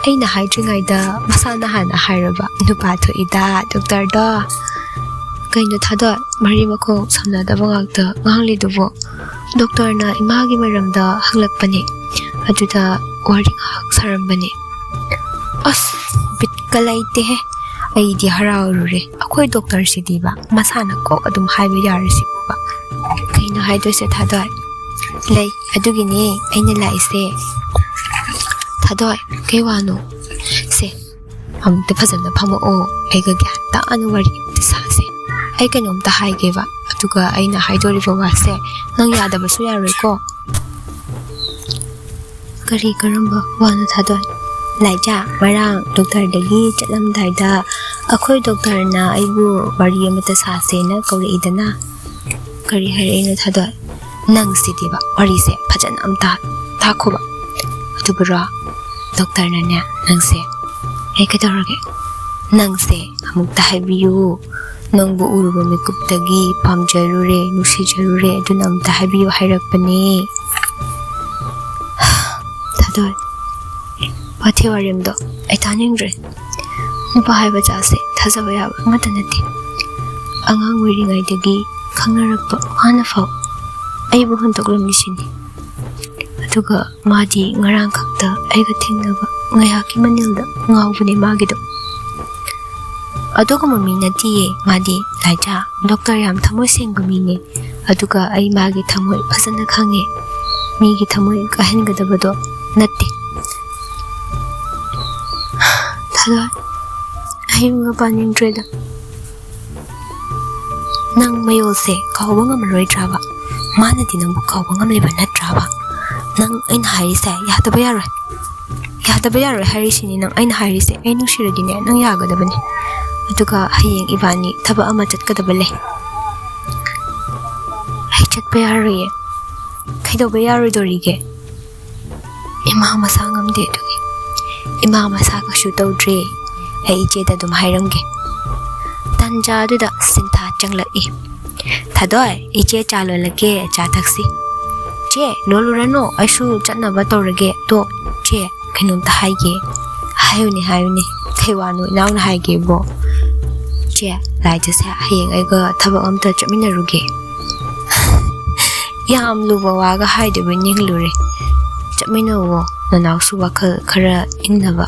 ꯑꯩꯅ ꯍꯥꯏꯗ꯭ꯔꯤꯉꯩꯗ ꯃꯁꯥꯅ ꯍꯥꯟꯅ ꯍꯥꯏꯔꯕ꯫ ꯅꯨꯄꯥ ꯊꯣꯛꯏꯗ ꯗꯣꯛꯇꯔꯗꯣ꯫" "ꯀꯩꯅꯣ ꯊꯥꯗꯣꯏ, ꯃꯔꯤ ꯃꯈꯣꯡ ꯁꯝꯅꯗꯕ ꯉꯥꯛꯇ ꯉꯥꯡꯂꯤꯗꯨꯕꯣ?" "ꯗꯣꯛꯇꯔꯅ ꯏꯃꯥꯒꯤ ꯃꯔꯝꯗ ꯍꯪꯂꯛꯄꯅꯦ, ꯑꯗꯨꯗ ꯋꯥꯔꯤ ꯉꯥꯏꯍꯥꯛ ꯁꯥꯔꯝꯕꯅꯦ꯫" ꯑꯁ, ꯕꯤꯠꯀ ꯂꯩꯇꯦꯍꯦ꯫ ꯑꯩꯗꯤ ꯍꯔꯥꯎꯔꯨꯔꯦ꯫ ꯑꯩꯈꯣꯏ ꯗꯣꯛꯇꯔꯁꯤꯗꯤꯕ ꯃꯁꯥꯅ ꯀꯣꯛ ꯑꯗꯨꯝ ꯍꯥꯏꯕ ꯌꯥꯔꯁꯤꯕꯨꯕ꯫ "ꯀꯩꯅꯣ ꯍꯥꯏꯗꯣꯏꯁꯦ ꯊꯥꯗꯣꯏ?" "ꯂꯩ, ꯑꯗꯨꯒꯤꯅꯦ ꯑꯩꯅ ꯂꯥꯛꯏꯁꯦ꯫" "ꯊꯥꯗꯣꯏ, ꯀꯩ ꯋꯥꯅꯣ?" "ꯁꯦ, ꯑꯃꯨꯛꯇ ꯐꯖꯅ ꯐꯝꯃꯛꯑꯣ, ꯑꯩꯒ ꯒ꯭ꯌꯥꯟ ꯇꯥꯅ ꯋꯥꯔꯤ ꯑꯃꯇ ꯁꯥꯁꯦ꯫ ꯑꯩ ꯀꯩꯅꯣꯝꯇ ꯍꯥꯏꯒꯦꯕ, ꯑꯗꯨꯒ ꯑꯩꯅ ꯍꯥꯏꯗꯣꯔꯤꯕ ꯋꯥꯁꯦ ꯅꯪ ꯌꯥꯗꯕꯁꯨ ꯌꯥꯔꯣꯏꯀꯣ꯫" "ꯀꯔꯤ, ꯀꯔꯝꯕ ꯋꯥꯅꯣ ꯊꯥꯗꯣꯏ?" "ꯂꯥꯏꯖꯥ, ꯉꯔꯥꯡ ꯗꯣꯛꯇꯔꯗꯒꯤ ꯆꯠꯂꯝꯗꯥꯏꯗ ꯑꯩꯈꯣꯏ ꯗꯣꯛꯇꯔꯅ ꯑꯩꯕꯨ ꯋꯥꯔꯤ ꯑꯃꯇ ꯁꯥꯁꯦꯅ ꯀꯧꯔꯛꯏꯗꯅ꯫" "ꯀꯔꯤ ꯍꯥꯏꯔꯛꯏꯅꯣ ꯊꯥꯗꯣꯏ?" "ꯅꯪꯁꯤꯗꯤꯕ ꯋꯥꯔꯤꯁꯦ ꯐꯖꯅ ꯑꯝꯇ ꯇꯥꯈꯣꯕ꯫ ꯑꯗꯨꯕꯨꯔꯣ, ꯗꯣꯛꯇꯔꯅꯅꯦ ꯅꯪꯁꯦ," "ꯑꯩ ꯀꯩꯗꯧꯔꯒꯦ?" "ꯅꯪꯁꯦ ꯑꯃꯨꯛꯇ ꯍꯥꯏꯕꯤꯌꯨ, ꯅꯪꯕꯨ ꯎꯔꯨꯕ ꯃꯤꯀꯨꯞꯇꯒꯤ ꯄꯥꯝꯖꯔꯨꯔꯦ, ꯅꯨꯡꯁꯤꯖꯔꯨꯔꯦ, ꯑꯗꯨꯅ ꯑꯝꯇ ꯍꯥꯏꯕꯤꯌꯨ ꯍꯥꯏꯔꯛꯄꯅꯦ꯫" ꯊꯥꯗꯣꯏ, ꯋꯥꯊꯤ ꯋꯥꯔꯦꯝꯗꯣ ꯑꯩ ꯇꯥꯅꯤꯡꯗ꯭ꯔꯦ꯫ ꯅꯨꯄꯥ ꯍꯥꯏꯕ ꯖꯥꯠꯁꯦ ꯊꯥꯖꯕ ꯌꯥꯕ ꯑꯃꯠꯇ ꯅꯠꯇꯦ꯫ ꯑꯉꯥꯡ ꯑꯣꯏꯔꯤꯉꯩꯗꯒꯤ ꯈꯪꯅꯔꯛꯄ ꯃꯥꯅ ꯐꯥꯎ ꯑꯩꯕꯨ ꯍꯨꯟꯗꯣꯛꯂꯝꯃꯤꯁꯤꯅꯤ꯫ ꯑꯗꯨꯒ ꯃꯥꯗꯤ ꯉꯔꯥꯡ ꯈꯛꯇ ꯑꯩꯒ ꯊꯦꯡꯅꯕ ꯉꯥꯏꯍꯥꯛꯀꯤ ꯃꯅꯤꯜꯗ ꯉꯥꯎꯕꯅꯦ ꯃꯥꯒꯤꯗꯣ꯫ ꯑꯗꯨꯒꯨꯝꯕ ꯃꯤ ꯅꯠꯇꯤꯌꯦ ꯃꯥꯗꯤ, ꯂꯥꯏꯖꯥ꯫ ꯗꯣꯛꯇꯔ ꯌꯥꯝ ꯊꯃꯣꯏ ꯁꯦꯡꯕ ꯃꯤꯅꯦ꯫ ꯑꯗꯨꯒ ꯑꯩ ꯃꯥꯒꯤ ꯊꯃꯣꯏ ꯐꯖꯅ ꯈꯪꯉꯦ꯫ ꯃꯤꯒꯤ ꯊꯃꯣꯏ ꯀꯥꯏꯍꯟꯒꯗꯕꯗꯣ ꯅꯠꯇꯦ꯫ ꯊꯥꯗꯣꯏ, ꯑꯩ ꯌꯨꯝꯒ ꯄꯥꯅꯤꯡꯗ꯭ꯔꯦꯗ꯫ ꯅꯪ ꯃꯌꯣꯜꯁꯦ ꯀꯥꯎꯕ ꯉꯝꯃꯔꯣꯏꯗ꯭ꯔꯕ? ꯃꯥꯅꯗꯤ ꯅꯪꯕꯨ ꯀꯥꯎꯕ ꯉꯝꯂꯤꯕ ꯅꯠꯇ꯭ꯔꯕ? ꯅꯪ ꯑꯩꯅ ꯍꯥꯏꯔꯤꯁꯦ ꯌꯥꯗꯕ ꯌꯥꯔꯣꯏ꯫ ꯌꯥꯗꯕ ꯌꯥꯔꯣꯏ ꯍꯥꯏꯔꯤꯁꯤꯅꯤ ꯅꯪ ꯑꯩꯅ ꯍꯥꯏꯔꯤꯁꯦ꯫ ꯑꯩ ꯅꯨꯡꯁꯤꯔꯗꯤꯅꯦ ꯅꯪ ꯌꯥꯒꯗꯕꯅꯤ꯫ ꯑꯗꯨꯒ ꯍꯌꯦꯡ ꯏꯕꯥꯅꯤ ꯊꯕꯛ ꯑꯃ ꯆꯠꯀꯗꯕ ꯂꯩ꯫ ꯑꯩ ꯆꯠꯄ ꯌꯥꯔꯣꯏꯌꯦ꯫ ꯀꯩꯗꯧꯕ ꯌꯥꯔꯣꯏꯗꯣꯔꯤꯒꯦ? ꯏꯃꯥ ꯃꯁꯥ ꯉꯝꯗꯦ ꯑꯗꯨꯒꯤ꯫ ꯏꯃꯥ ꯃꯁꯥ ꯀꯩꯁꯨ ꯇꯧꯗ꯭ꯔꯦ꯫ ꯑꯩ ꯏꯆꯦꯗ ꯑꯗꯨꯝ ꯍꯥꯏꯔꯝꯒꯦ꯫ ꯇꯟꯖꯥ ꯑꯗꯨꯗ ꯁꯤꯟꯊꯥ ꯆꯪꯂꯛꯏ꯫ "ꯊꯥꯗꯣꯏ, ꯏꯆꯦ ꯆꯥ ꯂꯣꯜꯂꯛꯀꯦ, ꯆꯥ ꯊꯛꯁꯤ꯫" "ꯆꯦ, ꯂꯣꯜꯂꯨꯔꯅꯨ, ꯑꯩꯁꯨ ꯆꯠꯅꯕ ꯇꯧꯔꯒꯦ꯫ ꯑꯗꯣ ꯆꯦ, ꯀꯩꯅꯣꯝꯇ ꯍꯥꯏꯒꯦ꯫" "ꯍꯥꯏꯌꯨꯅꯦ, ꯍꯥꯏꯌꯨꯅꯦ꯫ ꯀꯩ ꯋꯥꯅꯣ ꯏꯅꯥꯎꯅ ꯍꯥꯏꯒꯦꯕꯣ?" "ꯆꯦ, ꯂꯥꯏꯖꯁꯦ, ꯍꯌꯦꯡ ꯑꯩꯒ ꯊꯕꯛ ꯑꯝꯇ ꯆꯠꯃꯤꯟꯅꯔꯨꯒꯦ꯫ ꯌꯥꯝ ꯂꯨꯕ ꯋꯥꯒ ꯍꯥꯏꯗꯣꯏꯕ ꯅꯤꯡꯂꯨꯔꯦ꯫ ꯆꯠꯃꯤꯟꯅꯧꯋꯣ, ꯅꯅꯥꯎꯁꯨ ꯋꯥꯈꯜ ꯈꯔ ꯏꯪꯅꯕ꯫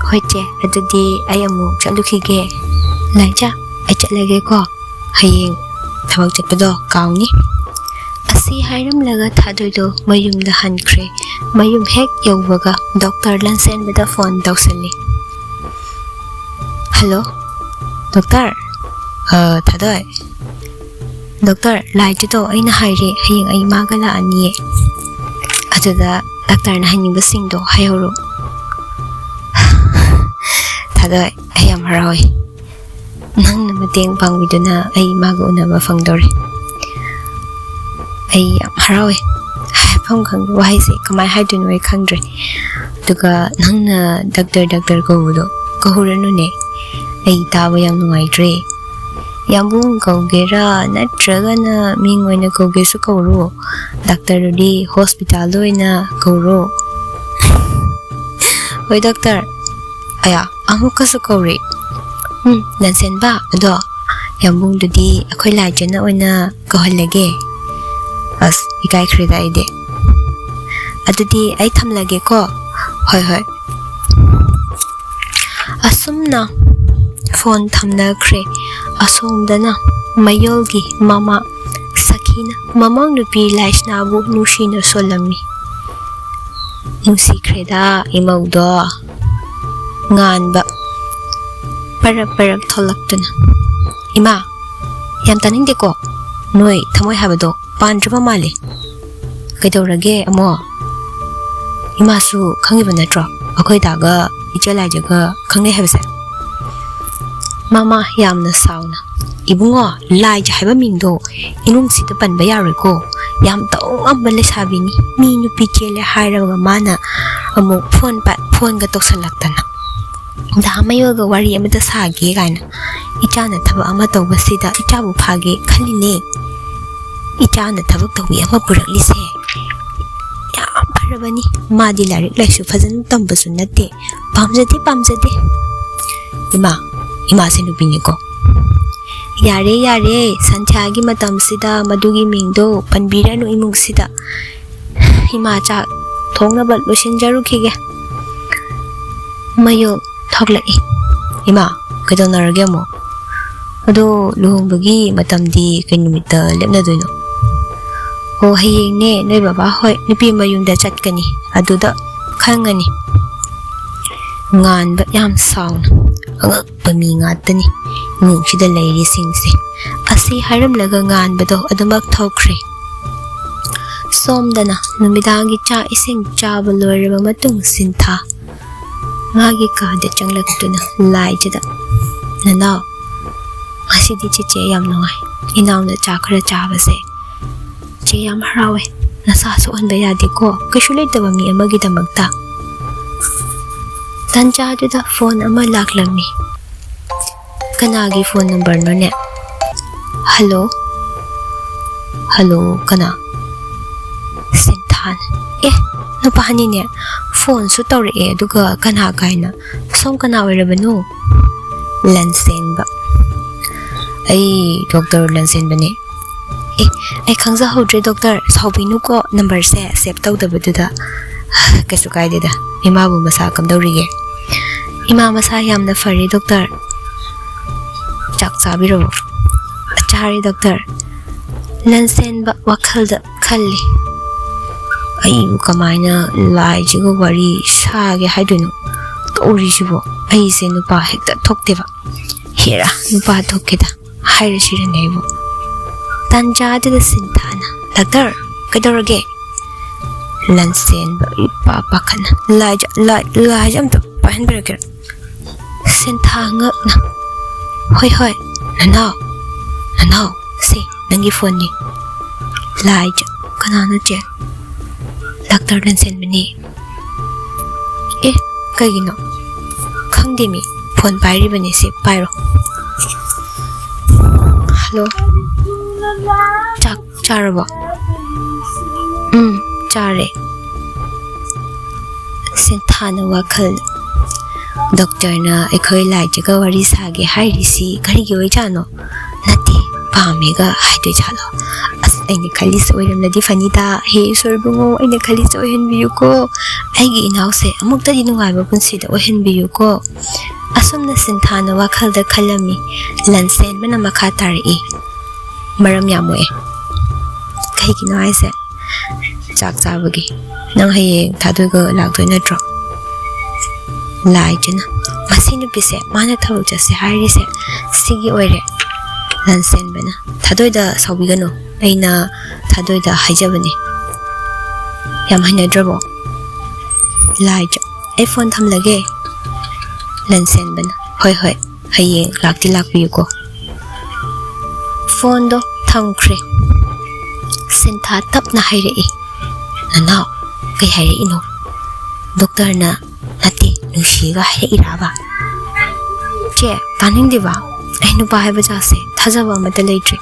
ꯍꯣꯏ ꯆꯦ, ꯑꯗꯨꯗꯤ ꯑꯩ ꯑꯃꯨꯛ ꯆꯠꯂꯨꯈꯤꯒꯦ꯫ ꯂꯥꯏꯖꯥ, ꯑꯩ ꯆꯠꯂꯒꯦꯀꯣ꯫ ꯍꯌꯦꯡ ꯊꯕꯛ ꯆꯠꯄꯗꯣ ꯀꯥꯎꯅꯤ꯫ ꯑꯁꯤ ꯍꯥꯏꯔꯝꯂꯒ ꯊꯥꯗꯣꯏꯗꯣ ꯃꯌꯨꯝꯗ ꯍꯟꯈ꯭ꯔꯦ꯫ ꯃꯌꯨꯝ ꯍꯦꯛ ꯌꯧꯕꯒ ꯗꯣꯛꯇꯔ ꯂꯟꯁꯦꯟꯕꯗ ꯐꯣꯟ ꯇꯧꯁꯜꯂꯤ꯫ Hello, doctor. "ꯑ, ꯊꯥꯗꯣꯏ꯫ ꯗꯣꯛꯇꯔ, ꯂꯥꯏꯖꯗꯣ ꯑꯩꯅ ꯍꯥꯏꯔꯦ, ꯍꯌꯦꯡ ꯑꯩ ꯃꯥꯒ ꯂꯥꯛꯑꯅꯤꯌꯦ꯫ ꯑꯗꯨꯗ ꯗꯥꯛꯇꯔꯅ ꯍꯥꯏꯅꯤꯡꯕꯁꯤꯡꯗꯣ ꯍꯥꯏꯍꯧꯔꯣ꯫" "ꯊꯥꯗꯣꯏ, ꯑꯩ ꯌꯥꯝ ꯍꯔꯥꯎꯋꯦ꯫ ꯅꯪꯅ ꯃꯇꯦꯡ ꯄꯥꯡꯕꯤꯗꯨꯅ ꯑꯩ ꯃꯥꯒ ꯎꯅꯕ ꯐꯪꯗꯧꯔꯦ꯫ ꯑꯩ ꯌꯥꯝ ꯍꯔꯥꯎꯋꯦ꯫ ꯍꯥꯏꯐꯝ ꯈꯪꯗꯦ, ꯋꯥꯍꯩꯁꯦ ꯀꯃꯥꯏꯅ ꯍꯥꯏꯗꯣꯏꯅꯣ ꯑꯩ ꯈꯪꯗ꯭ꯔꯦ꯫ ꯑꯗꯨꯒ ꯅꯪꯅ ꯗꯥꯛꯇꯔ, ꯗꯥꯛꯇꯔ ꯀꯧꯕꯗꯣ ꯀꯧꯍꯧꯔꯅꯨꯅꯦ꯫ ꯑꯩ ꯇꯥꯕ ꯌꯥꯝ ꯅꯨꯡꯉꯥꯏꯇ꯭ꯔꯦ꯫ ꯌꯥꯝꯕꯨꯡ ꯀꯧꯒꯦꯔꯥ ꯅꯠꯇ꯭ꯔꯒꯅ ꯃꯤꯡ ꯑꯣꯏꯅ ꯀꯧꯒꯦꯁꯨ ꯀꯧꯔꯣ꯫ ꯗꯥꯛꯇꯔꯗꯨꯗꯤ ꯍꯣꯁꯄꯤꯇꯥꯜꯗ ꯑꯣꯏꯅ ꯀꯧꯔꯣ꯫" "ꯍꯣꯏ ꯗꯥꯛꯇꯔ꯫" ꯑꯌꯥ, ꯑꯃꯨꯛꯀꯁꯨ ꯀꯧꯔꯦ꯫ "ꯎꯝ, ꯂꯟꯁꯦꯟꯕ, ꯑꯗꯣ ꯌꯥꯝꯕꯨꯡꯗꯨꯗꯤ ꯑꯩꯈꯣꯏ ꯂꯥꯏꯖꯅ ꯑꯣꯏꯅ ꯀꯧꯍꯜꯂꯒꯦ꯫" ꯑꯁ, ꯏꯀꯥꯏꯈ꯭ꯔꯦꯗ ꯑꯩꯗꯤ꯫ "ꯑꯗꯨꯗꯤ ꯑꯩ ꯊꯝꯂꯒꯦꯀꯣ꯫" "ꯍꯣꯏ, ꯍꯣꯏ꯫" ꯑꯁꯨꯝꯅ ꯐꯣꯟ ꯊꯝꯅꯈ꯭ꯔꯦ꯫ ꯑꯁꯣꯝꯗꯅ ꯃꯌꯣꯜꯒꯤ ꯃꯃꯥ ꯁꯈꯤꯅ ꯃꯃꯧ ꯅꯨꯄꯤ ꯂꯥꯏꯁꯅꯥꯕꯨ ꯅꯨꯡꯁꯤꯅ ꯁꯣꯜꯂꯝꯃꯤ꯫ ꯅꯨꯡꯁꯤꯈ꯭ꯔꯦꯗ ꯏꯃꯧꯗꯣ꯫ ꯉꯥꯟꯕ ꯄꯔꯞ ꯄꯔꯞ ꯊꯣꯛꯂꯛꯇꯨꯅ, "ꯏꯃꯥ, ꯌꯥꯝ ꯇꯥꯅꯤꯡꯗꯦꯀꯣ, ꯅꯣꯏ ꯊꯃꯣꯏ ꯍꯥꯏꯕꯗꯣ ꯄꯥꯟꯗ꯭ꯔꯕ ꯃꯥꯜꯂꯦ꯫ ꯀꯩꯗꯧꯔꯒꯦ ꯑꯃꯨꯛ? ꯏꯃꯥꯁꯨ ꯈꯪꯉꯤꯕ ꯅꯠꯇ꯭ꯔꯣ, ꯑꯩꯈꯣꯏ ꯗꯥꯒ ꯏꯆꯦ ꯂꯥꯏꯖꯒ ꯈꯪꯅꯩ ꯍꯥꯏꯕꯁꯦ?" ꯃꯃꯥ ꯌꯥꯝꯅ ꯁꯥꯎꯅ, "ꯏꯕꯨꯡꯉꯣ, ꯂꯥꯏꯖ ꯍꯥꯏꯕ ꯃꯤꯡꯗꯣ ꯏꯃꯨꯡꯁꯤꯗ ꯄꯟꯕ ꯌꯥꯔꯣꯏꯀꯣ꯫ ꯌꯥꯝ ꯇꯧ ꯉꯝꯕ ꯂꯩꯁꯥꯕꯤꯅꯤ꯫ ꯃꯤ ꯅꯨꯄꯤ ꯆꯦꯜꯂꯦ ꯍꯥꯏꯔꯕꯒ ꯃꯥꯅ ꯑꯃꯨꯛ ꯐꯣꯟ ꯄꯥꯏ-, ꯐꯣꯟꯒ ꯇꯧꯁꯜꯂꯛꯇꯅ꯫ ꯗꯥ ꯃꯌꯣꯜꯒ ꯋꯥꯔꯤ ꯑꯃꯇ ꯁꯥꯒꯦ ꯀꯥꯏꯅ꯫ ꯏꯆꯥꯅ ꯊꯕꯛ ꯑꯃ ꯇꯧꯕꯁꯤꯗ ꯏꯆꯥꯕꯨ ꯐꯥꯒꯦ ꯈꯜꯂꯤꯅꯦ꯫ ꯏꯆꯥꯅ ꯊꯕꯛ ꯇꯧꯕꯤ ꯑꯃ ꯄꯨꯔꯛꯂꯤꯁꯦ ꯌꯥꯝ ꯐꯔꯕꯅꯤ꯫ ꯃꯥꯗꯤ ꯂꯥꯏꯔꯤꯛ ꯂꯥꯏꯁꯨ ꯐꯖꯅ ꯇꯝꯕꯁꯨ ꯅꯠꯇꯦ꯫ ꯄꯥꯝꯖꯗꯦ, ꯄꯥꯝꯖꯗꯦ꯫" "ꯏꯃꯥ, ꯏꯃꯥꯁꯦ ꯅꯨꯄꯤꯅꯤꯀꯣ, "ꯌꯥꯔꯦ, ꯌꯥꯔꯦ, ꯁꯟꯊ꯭ꯌꯥꯒꯤ ꯃꯇꯝꯁꯤꯗ ꯃꯗꯨꯒꯤ ꯃꯤꯡꯗꯣ ꯄꯟꯕꯤꯔꯅꯨ ꯏꯃꯨꯡꯁꯤꯗ꯫ ꯏꯃꯥ ꯆꯥꯛ ꯊꯣꯡꯅꯕ ꯂꯣꯏꯁꯤꯟꯖꯔꯨꯈꯤꯒꯦ꯫" ꯃꯌꯣꯜ ꯊꯣꯛꯂꯛꯏ꯫ "ꯏꯃꯥ, ꯀꯩꯗꯧꯅꯔꯒꯦ ꯑꯃꯨꯛ? ꯑꯗꯣ ꯂꯨꯍꯣꯡꯕꯒꯤ ꯃꯇꯝꯗꯤ ꯀꯩ ꯅꯨꯃꯤꯠꯇ ꯂꯦꯞꯅꯗꯣꯏꯅꯣ?" "ꯑꯣ, ꯍꯌꯦꯡꯅꯦ ꯅꯣꯏ ꯕꯕꯥ ꯍꯣꯏ ꯅꯨꯄꯤ ꯃꯌꯨꯝꯗ ꯆꯠꯀꯅꯤ, ꯑꯗꯨꯗ ꯈꯪꯉꯅꯤ꯫" ꯉꯥꯟꯕ ꯌꯥꯝ ꯁꯥꯎꯅ, "ꯑꯉꯛꯄ ꯃꯤ ꯉꯥꯛꯇꯅꯤ ꯏꯃꯨꯡꯁꯤꯗ ꯂꯩꯔꯤꯁꯤꯡꯁꯦ꯫" ꯑꯁꯤ ꯍꯥꯏꯔꯝꯂꯒ ꯉꯥꯟꯕꯗꯣ ꯑꯗꯨꯃꯛ ꯊꯣꯛꯈ꯭ꯔꯦ꯫ ꯁꯣꯝꯗꯅ ꯅꯨꯃꯤꯗꯥꯡꯒꯤ ꯆꯥꯛ ꯏꯁꯤꯡ ꯆꯥꯕ ꯂꯣꯏꯔꯕ ꯃꯇꯨꯡ ꯁꯤꯟꯊꯥ ꯃꯥꯒꯤ ꯀꯥꯗ ꯆꯪꯂꯛꯇꯨꯅ ꯂꯥꯏꯖꯗ, "ꯅꯅꯥꯎ, ꯉꯁꯤꯗꯤ ꯆꯤꯆꯦ ꯌꯥꯝ ꯅꯨꯡꯉꯥꯏ꯫ ꯏꯅꯥꯎꯅ ꯆꯥꯛ ꯈꯔ ꯆꯥꯕꯁꯦ ꯆꯦ ꯌꯥꯝ ꯍꯔꯥꯎꯋꯦ꯫ ꯅꯁꯥ ꯁꯣꯛꯍꯟꯕ ꯌꯥꯗꯦꯀꯣ, ꯀꯩꯁꯨ ꯂꯩꯇꯕ ꯃꯤ ꯑꯃꯒꯤꯗꯃꯛꯇ꯫" ꯇꯥꯟꯖꯥꯗꯨꯗ ꯐꯣꯟ ꯑꯃ ꯂꯥꯛꯂꯝꯃꯤ꯫ ꯀꯅꯥꯒꯤ ꯐꯣꯟ ꯅꯝꯕꯔꯅꯣꯅꯦ? "ꯍꯜꯂꯣ? ꯍꯜꯂꯣ, ꯀꯅꯥ?" ꯁꯤꯟꯊꯥꯅ꯫ "ꯑꯦ, ꯅꯨꯄꯥꯅꯤꯅꯦ, ꯐꯣꯟꯁꯨ ꯇꯧꯔꯛꯑꯦ, ꯑꯗꯨꯒ ꯀꯅꯥ ꯀꯥꯏꯅ? ꯁꯣꯝ ꯀꯅꯥ ꯑꯣꯏꯔꯕꯅꯣ?" "ꯂꯟꯆꯦꯟꯕ꯫ ꯑꯩ ꯗꯣꯛꯇꯔ ꯂꯟꯆꯦꯟꯕꯅꯦ꯫" "ꯑꯦ, ꯑꯩ ꯈꯪꯖꯍꯧꯗ꯭ꯔꯦ ꯗꯣꯛꯇꯔ, ꯁꯥꯎꯕꯤꯅꯨꯀꯣ, ꯅꯝꯕꯔꯁꯦ ꯁꯦꯞ ꯇꯧꯗꯕꯗꯨꯗ꯫" "ꯀꯩꯁꯨ ꯀꯥꯏꯗꯦꯗ, ꯏꯃꯥꯕꯨ ꯃꯁꯥ ꯀꯝꯗꯧꯔꯤꯒꯦ?" "ꯏꯃꯥ ꯃꯁꯥ ꯌꯥꯝꯅ ꯐꯔꯦ ꯗꯣꯛꯇꯔ꯫" "ꯆꯥꯛ ꯆꯥꯕꯤꯔꯕꯣ?" "ꯆꯥꯔꯦ ꯗꯣꯛꯇꯔ꯫" ꯂꯟꯆꯦꯟꯕ ꯋꯥꯈꯜꯗ ꯈꯜꯂꯤ, "ꯑꯩꯕꯨ ꯀꯃꯥꯏꯅ ꯂꯥꯏꯁꯤꯒ ꯋꯥꯔꯤ ꯁꯥꯒꯦ ꯍꯥꯏꯗꯣꯏꯅꯣ? ꯇꯧꯔꯤꯁꯤꯕꯣ, ꯑꯩꯁꯦ ꯅꯨꯄꯥ ꯍꯦꯛꯇ ꯊꯣꯛꯇꯦꯕ꯫ ꯍꯦꯔꯥ, ꯅꯨꯄꯥ ꯊꯣꯛꯀꯦꯗ ꯍꯥꯏꯔꯁꯤꯔꯅꯦ ꯑꯩꯕꯨ?" ꯇꯥꯟꯖꯥꯗꯨꯗ ꯁꯤꯟꯊꯥꯅ, "ꯗꯥꯛꯇꯔ, ꯀꯩꯗꯧꯔꯒꯦ?" ꯂꯟꯆꯦꯟꯕ ꯏꯄꯥ ꯄꯥꯈꯠꯅ, "ꯂꯥꯏꯖ, ꯂꯥꯏ, ꯂꯥꯏꯖ ꯑꯝꯇ ꯄꯥꯏꯍꯟꯕꯤꯔꯛꯀꯦꯔꯥ?" ꯁꯤꯟꯊꯥ ꯉꯛꯅ, "ꯍꯣꯏ, ꯍꯣꯏ, ꯅꯅꯥꯎ, ꯅꯅꯥꯎ, ꯁꯤ ꯅꯪꯒꯤ ꯐꯣꯟꯅꯤ꯫" "ꯂꯥꯏꯖ, ꯀꯅꯥꯅꯣ ꯆꯦ?" "ꯗꯥꯛꯇꯔ ꯂꯟꯆꯦꯟꯕꯅꯤ꯫" "ꯑꯦ, ꯀꯩꯒꯤꯅꯣ?" "ꯈꯪꯗꯦ ꯃꯤ, ꯐꯣꯟ ꯄꯥꯏꯔꯤꯕꯅꯤ, ꯁꯤ ꯄꯥꯏꯔꯣ꯫" "ꯍꯜꯂꯣ, ꯆꯥꯛ ꯆꯥꯔꯕꯣ?" "ꯎꯝ, ꯆꯥꯔꯦ꯫" ꯁꯤꯟꯊꯥꯅ ꯋꯥꯈꯜ, "ꯗꯣꯛꯇꯔꯅ ꯑꯩꯈꯣꯏ ꯂꯥꯏꯖꯒ ꯋꯥꯔꯤ ꯁꯥꯒꯦ ꯍꯥꯏꯔꯤꯁꯤ ꯀꯔꯤꯒꯤ ꯑꯣꯏꯖꯥꯠꯅꯣ? ꯄꯥꯝꯃꯦꯒ ꯍꯥꯏꯗꯣꯏ ꯖꯥꯠꯂꯣ? ꯑꯁ, ꯑꯩꯅ ꯈꯜꯂꯤꯁꯦ ꯑꯣꯏꯔꯝꯂꯗꯤ ꯐꯅꯤꯗ꯫ ꯍꯦ ꯏꯁꯣꯔ ꯏꯕꯨꯡꯉꯣ, ꯑꯩꯅ ꯈꯜꯂꯤꯁꯦ ꯑꯣꯏꯍꯟꯕꯤꯌꯨꯀꯣ꯫ ꯑꯩꯒꯤ ꯏꯅꯥꯎꯁꯦ ꯑꯃꯨꯛꯇꯗꯤ ꯅꯨꯡꯉꯥꯏꯕ ꯄꯨꯟꯁꯤꯗ ꯑꯣꯏꯍꯟꯕꯤꯌꯨꯀꯣ꯫ ꯑꯁꯨꯝꯅ ꯁꯤꯟꯊꯥꯅ ꯋꯥꯈꯜꯗ ꯈꯜꯂꯝꯃꯤ꯫ ꯂꯟꯁꯦꯟꯕꯅ ꯃꯈꯥ ꯇꯥꯔꯛꯏ꯫ ꯃꯔꯝ ꯌꯥꯝ ꯃꯣꯛꯑꯦ꯫ ꯀꯩꯒꯤꯅꯣ ꯍꯥꯏꯁꯦ? ꯆꯥꯛ ꯆꯥꯕꯒꯤ꯫ ꯅꯪ ꯍꯌꯦꯡ ꯊꯥꯗꯣꯏꯒ ꯂꯥꯛꯇꯣꯏ ꯅꯠꯇ꯭ꯔꯣ? ꯂꯥꯏꯖꯅ, "ꯃꯁꯤ ꯅꯨꯄꯤꯁꯦ, ꯃꯥꯅ ꯊꯕꯛ ꯆꯠꯁꯦ ꯍꯥꯏꯔꯤꯁꯦ ꯁꯤꯒꯤ ꯑꯣꯏꯔꯦ꯫" ꯂꯟꯁꯦꯟꯕꯅ, "ꯊꯥꯗꯣꯏꯗ ꯁꯥꯎꯕꯤꯒꯅꯨ, ꯑꯩꯅ ꯊꯥꯗꯣꯏꯗ ꯍꯥꯏꯖꯕꯅꯤ꯫" "ꯌꯥꯝ ꯍꯩꯅꯗ꯭ꯔꯕꯣ?" ꯂꯥꯏꯖ, "ꯑꯩ ꯐꯣꯟ ꯊꯝꯂꯒꯦ꯫" ꯂꯟꯁꯦꯟꯕꯅ, "ꯍꯣꯏ, ꯍꯣꯏ, ꯍꯌꯦꯡ ꯂꯥꯛꯇꯤ ꯂꯥꯛꯄꯤꯌꯨꯀꯣ꯫" ꯐꯣꯟꯗꯣ ꯊꯝꯈ꯭ꯔꯦ꯫ ꯁꯤꯟꯊꯥ ꯇꯞꯅ ꯍꯥꯏꯔꯛꯏ, "ꯅꯅꯥꯎ, ꯀꯩ ꯍꯥꯏꯔꯛꯏꯅꯣ? ꯗꯣꯛꯇꯔꯅ ꯅꯠꯇꯦ, ꯅꯨꯡꯁꯤꯒ ꯍꯥꯏꯔꯛꯏꯔꯕ?" "ꯆꯦ, ꯇꯥꯅꯤꯡꯗꯦꯕ꯫ ꯑꯩ ꯅꯨꯄꯥ ꯍꯥꯏꯕ ꯖꯥꯠꯁꯦ ꯊꯥꯖꯕ ꯑꯃꯠꯇ ꯂꯩꯇ꯭ꯔꯦ꯫"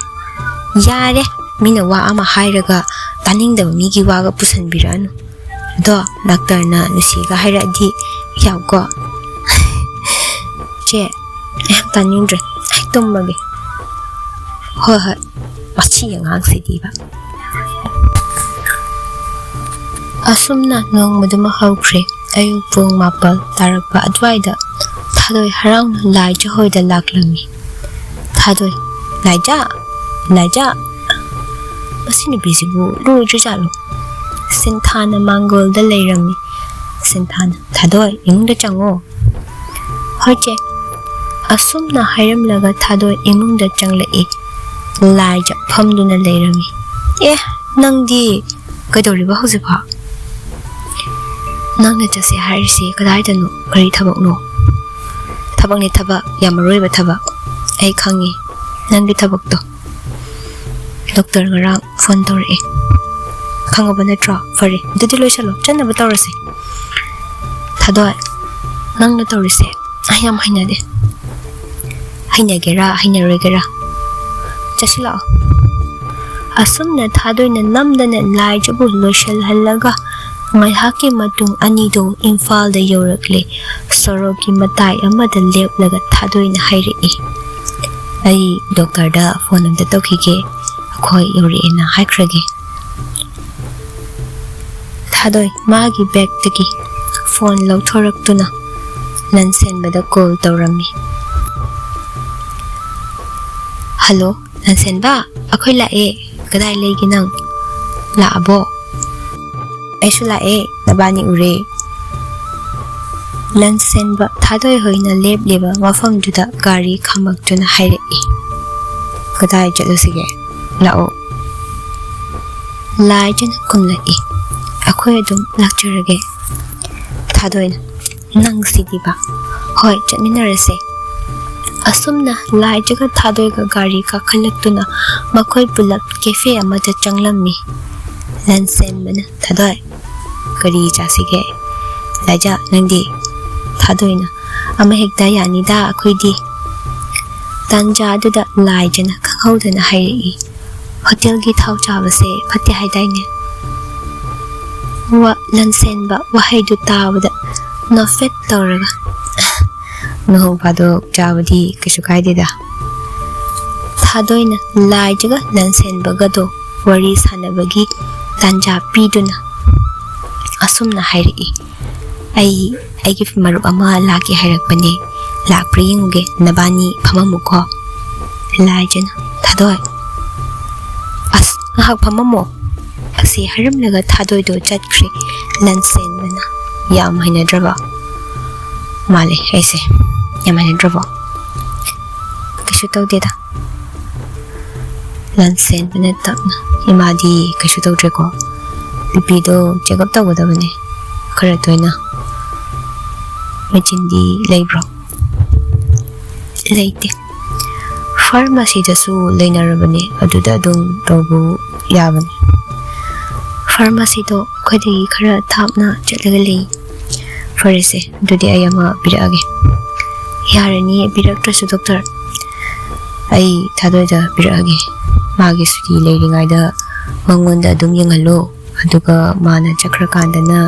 "ꯌꯥꯔꯦ, ꯃꯤꯅ ꯋꯥ ꯑꯃ ꯍꯥꯏꯔꯒ ꯇꯥꯅꯤꯡꯗꯕ ꯃꯤꯒꯤ ꯋꯥꯒ ꯄꯨꯁꯟꯕꯤꯔꯛꯑꯅꯨ꯫ ꯑꯗꯣ ꯗꯥꯛꯇꯔꯅ ꯅꯨꯡꯁꯤꯒ ꯍꯥꯏꯔꯛꯑꯗꯤ ꯌꯥꯎꯀꯣ꯫" "ꯆꯦ, ꯑꯩ ꯌꯥꯝ ꯇꯥꯅꯤꯡꯗ꯭ꯔꯦ꯫ ꯑꯩ ꯇꯨꯝꯃꯒꯦ꯫" "ꯍꯣꯏ, ꯍꯣꯏ, ꯃꯁꯤ ꯑꯉꯥꯡꯁꯤꯗꯤꯕ꯫" ꯑꯁꯨꯝꯅ ꯅꯣꯡꯃꯗꯨꯃ ꯍꯧꯈ꯭ꯔꯦ꯫ ꯑꯌꯨꯛ ꯄꯨꯡ ꯃꯥꯄꯜ ꯇꯥꯔꯛꯄ ꯑꯗꯨꯋꯥꯏꯗ ꯊꯥꯗꯣꯏ ꯍꯔꯥꯎꯅ ꯂꯥꯏꯖ ꯍꯣꯏꯗ ꯂꯥꯛꯂꯝꯃꯤ꯫ ꯊꯥꯗꯣꯏ, "ꯂꯥꯏꯖ, ꯂꯥꯏꯖ, ꯃꯁꯤ ꯅꯨꯄꯤꯁꯤꯕꯨ ꯂꯣꯏꯗ꯭ꯔꯖꯥꯠꯂꯣ?" ꯁꯤꯟꯊꯥꯅ ꯃꯥꯡꯒꯣꯜꯗ ꯂꯩꯔꯝꯃꯤ꯫ ꯁꯤꯟꯊꯥꯅ, "ꯊꯥꯗꯣꯏ, ꯏꯃꯨꯡꯗ ꯆꯪꯉꯣ꯫" "ꯍꯣꯏ ꯆꯦ꯫" ꯑꯁꯨꯝꯅ ꯍꯥꯏꯔꯝꯂꯒ ꯊꯥꯗꯣꯏ ꯏꯃꯨꯡꯗ ꯆꯪꯂꯛꯏ꯫ ꯂꯥꯏꯖ ꯐꯝꯗꯨꯅ ꯂꯩꯔꯝꯃꯤ꯫ "ꯑꯦ, ꯅꯪꯗꯤ ꯀꯩꯗꯧꯔꯤꯕ ꯍꯧꯖꯤꯛꯐꯥꯎ? ꯅꯪꯅ ꯆꯠꯁꯦ ꯍꯥꯏꯔꯤꯁꯤ ꯀꯗꯥꯏꯗꯅꯣ? ꯀꯔꯤ ꯊꯕꯛꯅꯣ?" "ꯊꯕꯛꯅꯤ, ꯊꯕꯛ, ꯌꯥꯝ ꯃꯔꯨ ꯑꯣꯏꯕ ꯊꯕꯛ꯫ ꯑꯩ ꯈꯪꯉꯤ ꯅꯪꯒꯤ ꯊꯕꯛꯇꯣ꯫ ꯗꯣꯛꯇꯔ ꯉꯔꯥꯡ ꯐꯣꯟ ꯇꯧꯔꯛꯑꯦ꯫ ꯈꯪꯉꯕ ꯅꯠꯇ꯭ꯔꯣ? ꯐꯔꯦ, ꯑꯗꯨꯗꯤ ꯂꯣꯏꯁꯜꯂꯣ, ꯆꯠꯅꯕ ꯇꯧꯔꯁꯦ꯫" "ꯊꯥꯗꯣꯏ, ꯅꯪꯅ ꯇꯧꯔꯤꯁꯦ ꯑꯩ ꯌꯥꯝ ꯍꯩꯅꯗꯦ꯫" "ꯍꯩꯅꯒꯦꯔꯥ ꯍꯩꯅꯔꯣꯏꯒꯦꯔꯥ, ꯆꯠꯁꯤꯜꯂꯛꯑꯣ꯫" ꯑꯁꯨꯝꯅ ꯊꯥꯗꯣꯏꯅ ꯅꯝꯗꯅ ꯂꯥꯏꯖꯕꯨ ꯂꯣꯏꯁꯤꯜꯍꯜꯂꯒ ꯉꯥꯏꯍꯥꯛꯀꯤ ꯃꯇꯨꯡ ꯑꯅꯤꯗꯨ ꯏꯝꯐꯥꯜꯗ ꯌꯧꯔꯛꯂꯦ꯫ ꯁꯣꯔꯣꯛꯀꯤ ꯃꯇꯥꯏ ꯑꯃꯗ ꯂꯦꯞꯂꯒ ꯊꯥꯗꯣꯏꯅ ꯍꯥꯏꯔꯛꯏ, ꯑꯩ ꯗꯣꯛꯇꯔꯗ ꯐꯣꯟ ꯑꯝꯇ ꯇꯧꯈꯤꯒꯦ, ꯑꯩꯈꯣꯏ ꯌꯧꯔꯛꯑꯦꯅ ꯍꯥꯏꯈ꯭ꯔꯒꯦ꯫ ꯊꯥꯗꯣꯏ ꯃꯥꯒꯤ ꯕꯦꯛꯇꯒꯤ ꯐꯣꯟ ꯂꯧꯊꯣꯔꯛꯇꯨꯅ ꯂꯟꯁꯦꯟꯕꯗ ꯀꯣꯜ ꯇꯧꯔꯝꯃꯤ꯫ "ꯍꯜꯂꯣ, ꯂꯟꯁꯦꯟꯕ, ꯑꯩꯈꯣꯏ ꯂꯥꯛꯑꯦ꯫ ꯀꯗꯥꯏ ꯂꯩꯒꯦ ꯅꯪ? ꯂꯥꯛꯑꯕꯣ?" "ꯑꯩꯁꯨ ꯂꯥꯛꯑꯦ, ꯅꯕꯥꯅꯤ ꯎꯔꯦ꯫" ꯂꯟꯁꯦꯟꯕ ꯊꯥꯗꯣꯏ ꯍꯣꯏꯅ ꯂꯦꯞꯂꯤꯕ ꯃꯐꯝꯗꯨꯗ ꯒꯥꯔꯤ ꯈꯥꯝꯃꯛꯇꯨꯅ ꯍꯥꯏꯔꯛꯏ꯫ "ꯀꯗꯥꯏ ꯆꯠꯂꯨꯁꯤꯒꯦ? ꯂꯥꯛꯑꯣ꯫" ꯂꯥꯏꯖꯅ ꯈꯨꯝꯂꯛꯏ꯫ "ꯑꯩꯈꯣꯏ ꯑꯗꯨꯝ ꯂꯥꯛꯆꯔꯒꯦ꯫" ꯊꯥꯗꯣꯏꯅ, "ꯅꯪꯁꯤꯗꯤꯕ꯫ ꯍꯣꯏ, ꯆꯠꯃꯤꯟꯅꯔꯁꯦ꯫" ꯑꯁꯨꯝꯅ ꯂꯥꯏꯖꯒ ꯊꯥꯗꯣꯏꯒ ꯒꯥꯔꯤ ꯀꯥꯈꯠꯂꯛꯇꯨꯅ ꯃꯈꯣꯏ ꯄꯨꯂꯞ ꯀꯦꯐꯦ ꯑꯃꯗ ꯆꯪꯂꯝꯃꯤ꯫ ꯂꯟꯁꯦꯟꯕꯅ, "ꯊꯥꯗꯣꯏ, ꯀꯔꯤ ꯆꯥꯁꯤꯒꯦ? ꯂꯥꯏꯖ, ꯅꯪꯗꯤ?" ꯊꯥꯗꯣꯏꯅ, "ꯑꯃ ꯍꯦꯛꯇ ꯌꯥꯅꯤꯗ ꯑꯩꯈꯣꯏꯗꯤ꯫" ꯇꯥꯟꯖꯥꯗꯨꯗ ꯂꯥꯏꯖꯅ ꯈꯪꯍꯧꯗꯅ ꯍꯥꯏꯔꯛꯏ, "ꯍꯣꯇꯦꯜꯒꯤ ꯊꯥꯎ ꯆꯥꯕꯁꯦ ꯐꯠꯇꯦ ꯍꯥꯏꯗꯥꯏꯅꯦ?" ꯋꯥ-, ꯂꯟꯁꯦꯟꯕ ꯋꯥꯍꯩꯗꯨ ꯇꯥꯕꯗ ꯅꯣꯛꯐꯦꯠ ꯇꯧꯔꯒ, "ꯅꯣꯡ ꯐꯥꯗꯣꯛ ꯆꯥꯕꯗꯤ ꯀꯩꯁꯨ ꯀꯥꯏꯗꯦꯗ꯫" ꯊꯥꯗꯣꯏꯅ ꯂꯥꯏꯖꯒ ꯂꯟꯁꯦꯟꯕꯒꯗꯣ ꯋꯥꯔꯤ ꯁꯥꯟꯅꯕꯒꯤ ꯇꯥꯟꯖꯥ ꯄꯤꯗꯨꯅ ꯑꯁꯨꯝꯅ ꯍꯥꯏꯔꯛꯏ, "ꯑꯩ ꯑꯩꯒꯤ ꯃꯔꯨꯞ ꯑꯃ ꯂꯥꯛꯀꯦ ꯍꯥꯏꯔꯛꯄꯅꯦ, ꯂꯥꯛꯄ꯭ꯔꯥ ꯌꯦꯡꯉꯨꯒꯦ, ꯅꯕꯥꯅꯤ ꯐꯝꯃꯝꯃꯨꯀꯣ꯫" ꯂꯥꯏꯖꯅ, "ꯊꯥꯗꯣꯏ, ꯑꯁ, ꯉꯥꯏꯍꯥꯛ ꯐꯝꯃꯝꯃꯣ꯫" ꯑꯁꯤ ꯍꯥꯏꯔꯝꯂꯒ ꯊꯥꯗꯣꯏꯗꯣ ꯆꯠꯈ꯭ꯔꯦ꯫ ꯂꯟꯁꯦꯟꯕꯅ, "ꯌꯥꯝ ꯍꯩꯅꯗ꯭ꯔꯕ ꯃꯥꯜꯂꯦ ꯑꯩꯁꯦ, ꯌꯥꯝ ꯍꯩꯅꯗ꯭ꯔꯕꯣ?" "ꯀꯩꯁꯨ ꯇꯧꯗꯦꯗ꯫" ꯂꯟꯁꯦꯟꯕꯅ ꯇꯞꯅ, "ꯏꯃꯥꯗꯤ ꯀꯩꯁꯨ ꯇꯧꯗ꯭ꯔꯦꯀꯣ? ꯕꯤ ꯄꯤꯗꯣ ꯆꯦꯛ ꯑꯞ ꯇꯧꯒꯗꯕꯅꯦ ꯈꯔ ꯇꯣꯏꯅ꯫ ꯃꯦꯆꯤꯟꯗꯤ ꯂꯩꯕ꯭ꯔꯣ?" "ꯂꯩꯇꯦ꯫ ꯐꯥꯔꯃꯥꯁꯤꯗꯁꯨ ꯂꯩꯅꯔꯕꯅꯦ, ꯑꯗꯨꯗ ꯑꯗꯨꯝ ꯇꯧꯕ ꯌꯥꯕꯅꯦ꯫" "ꯐꯥꯔꯃꯥꯁꯤꯗꯣ ꯑꯩꯈꯣꯏꯗꯒꯤ ꯈꯔ ꯊꯥꯞꯅ ꯆꯠꯂꯒ ꯂꯩ꯫" "ꯐꯔꯦꯁꯦ, ꯑꯗꯨꯗꯤ ꯑꯩ ꯑꯃ ꯄꯤꯔꯛꯑꯒꯦ꯫" "ꯌꯥꯔꯅꯤꯌꯦ, ꯄꯤꯔꯛꯇ꯭ꯔꯁꯨ, ꯗꯣꯛꯇꯔ꯫ ꯑꯩ ꯊꯥꯗꯣꯏꯗ ꯄꯤꯔꯛꯑꯒꯦ꯫ ꯃꯥꯒꯤ ꯁꯨꯇꯤ ꯂꯩꯔꯤꯉꯩꯗ ꯃꯉꯣꯟꯗ ꯑꯗꯨꯝ ꯌꯦꯡꯍꯜꯂꯣ꯫ ꯑꯗꯨꯒ ꯃꯥꯅ ꯆꯠꯈ꯭ꯔꯀꯥꯟꯗꯅ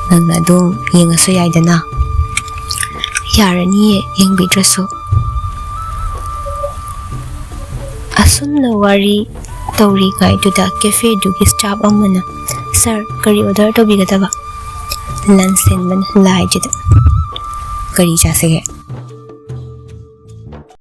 ꯅꯪꯅ ꯑꯗꯨꯝ ꯌꯦꯡꯉꯁꯨ ꯌꯥꯏꯗꯅ꯫" "ꯌꯥꯔꯅꯤꯌꯦ, ꯌꯦꯡꯕꯤꯗ꯭ꯔꯁꯨ꯫" ꯑꯁꯨꯝꯅ ꯋꯥꯔꯤ ꯇꯧꯔꯤꯉꯩꯗꯨꯗ ꯀꯦꯐꯦꯗꯨꯒꯤ ꯁ꯭ꯇꯥꯐ ꯑꯃꯅ, "ꯁꯥꯔ, ꯀꯔꯤ ꯑꯣꯔꯗꯔ ꯇꯧꯕꯤꯒꯗꯕ?" ꯂꯟꯁꯦꯟꯕꯅ ꯂꯥꯏꯖꯗ, "ꯀꯔꯤ ꯆꯥꯁꯤꯒꯦ?"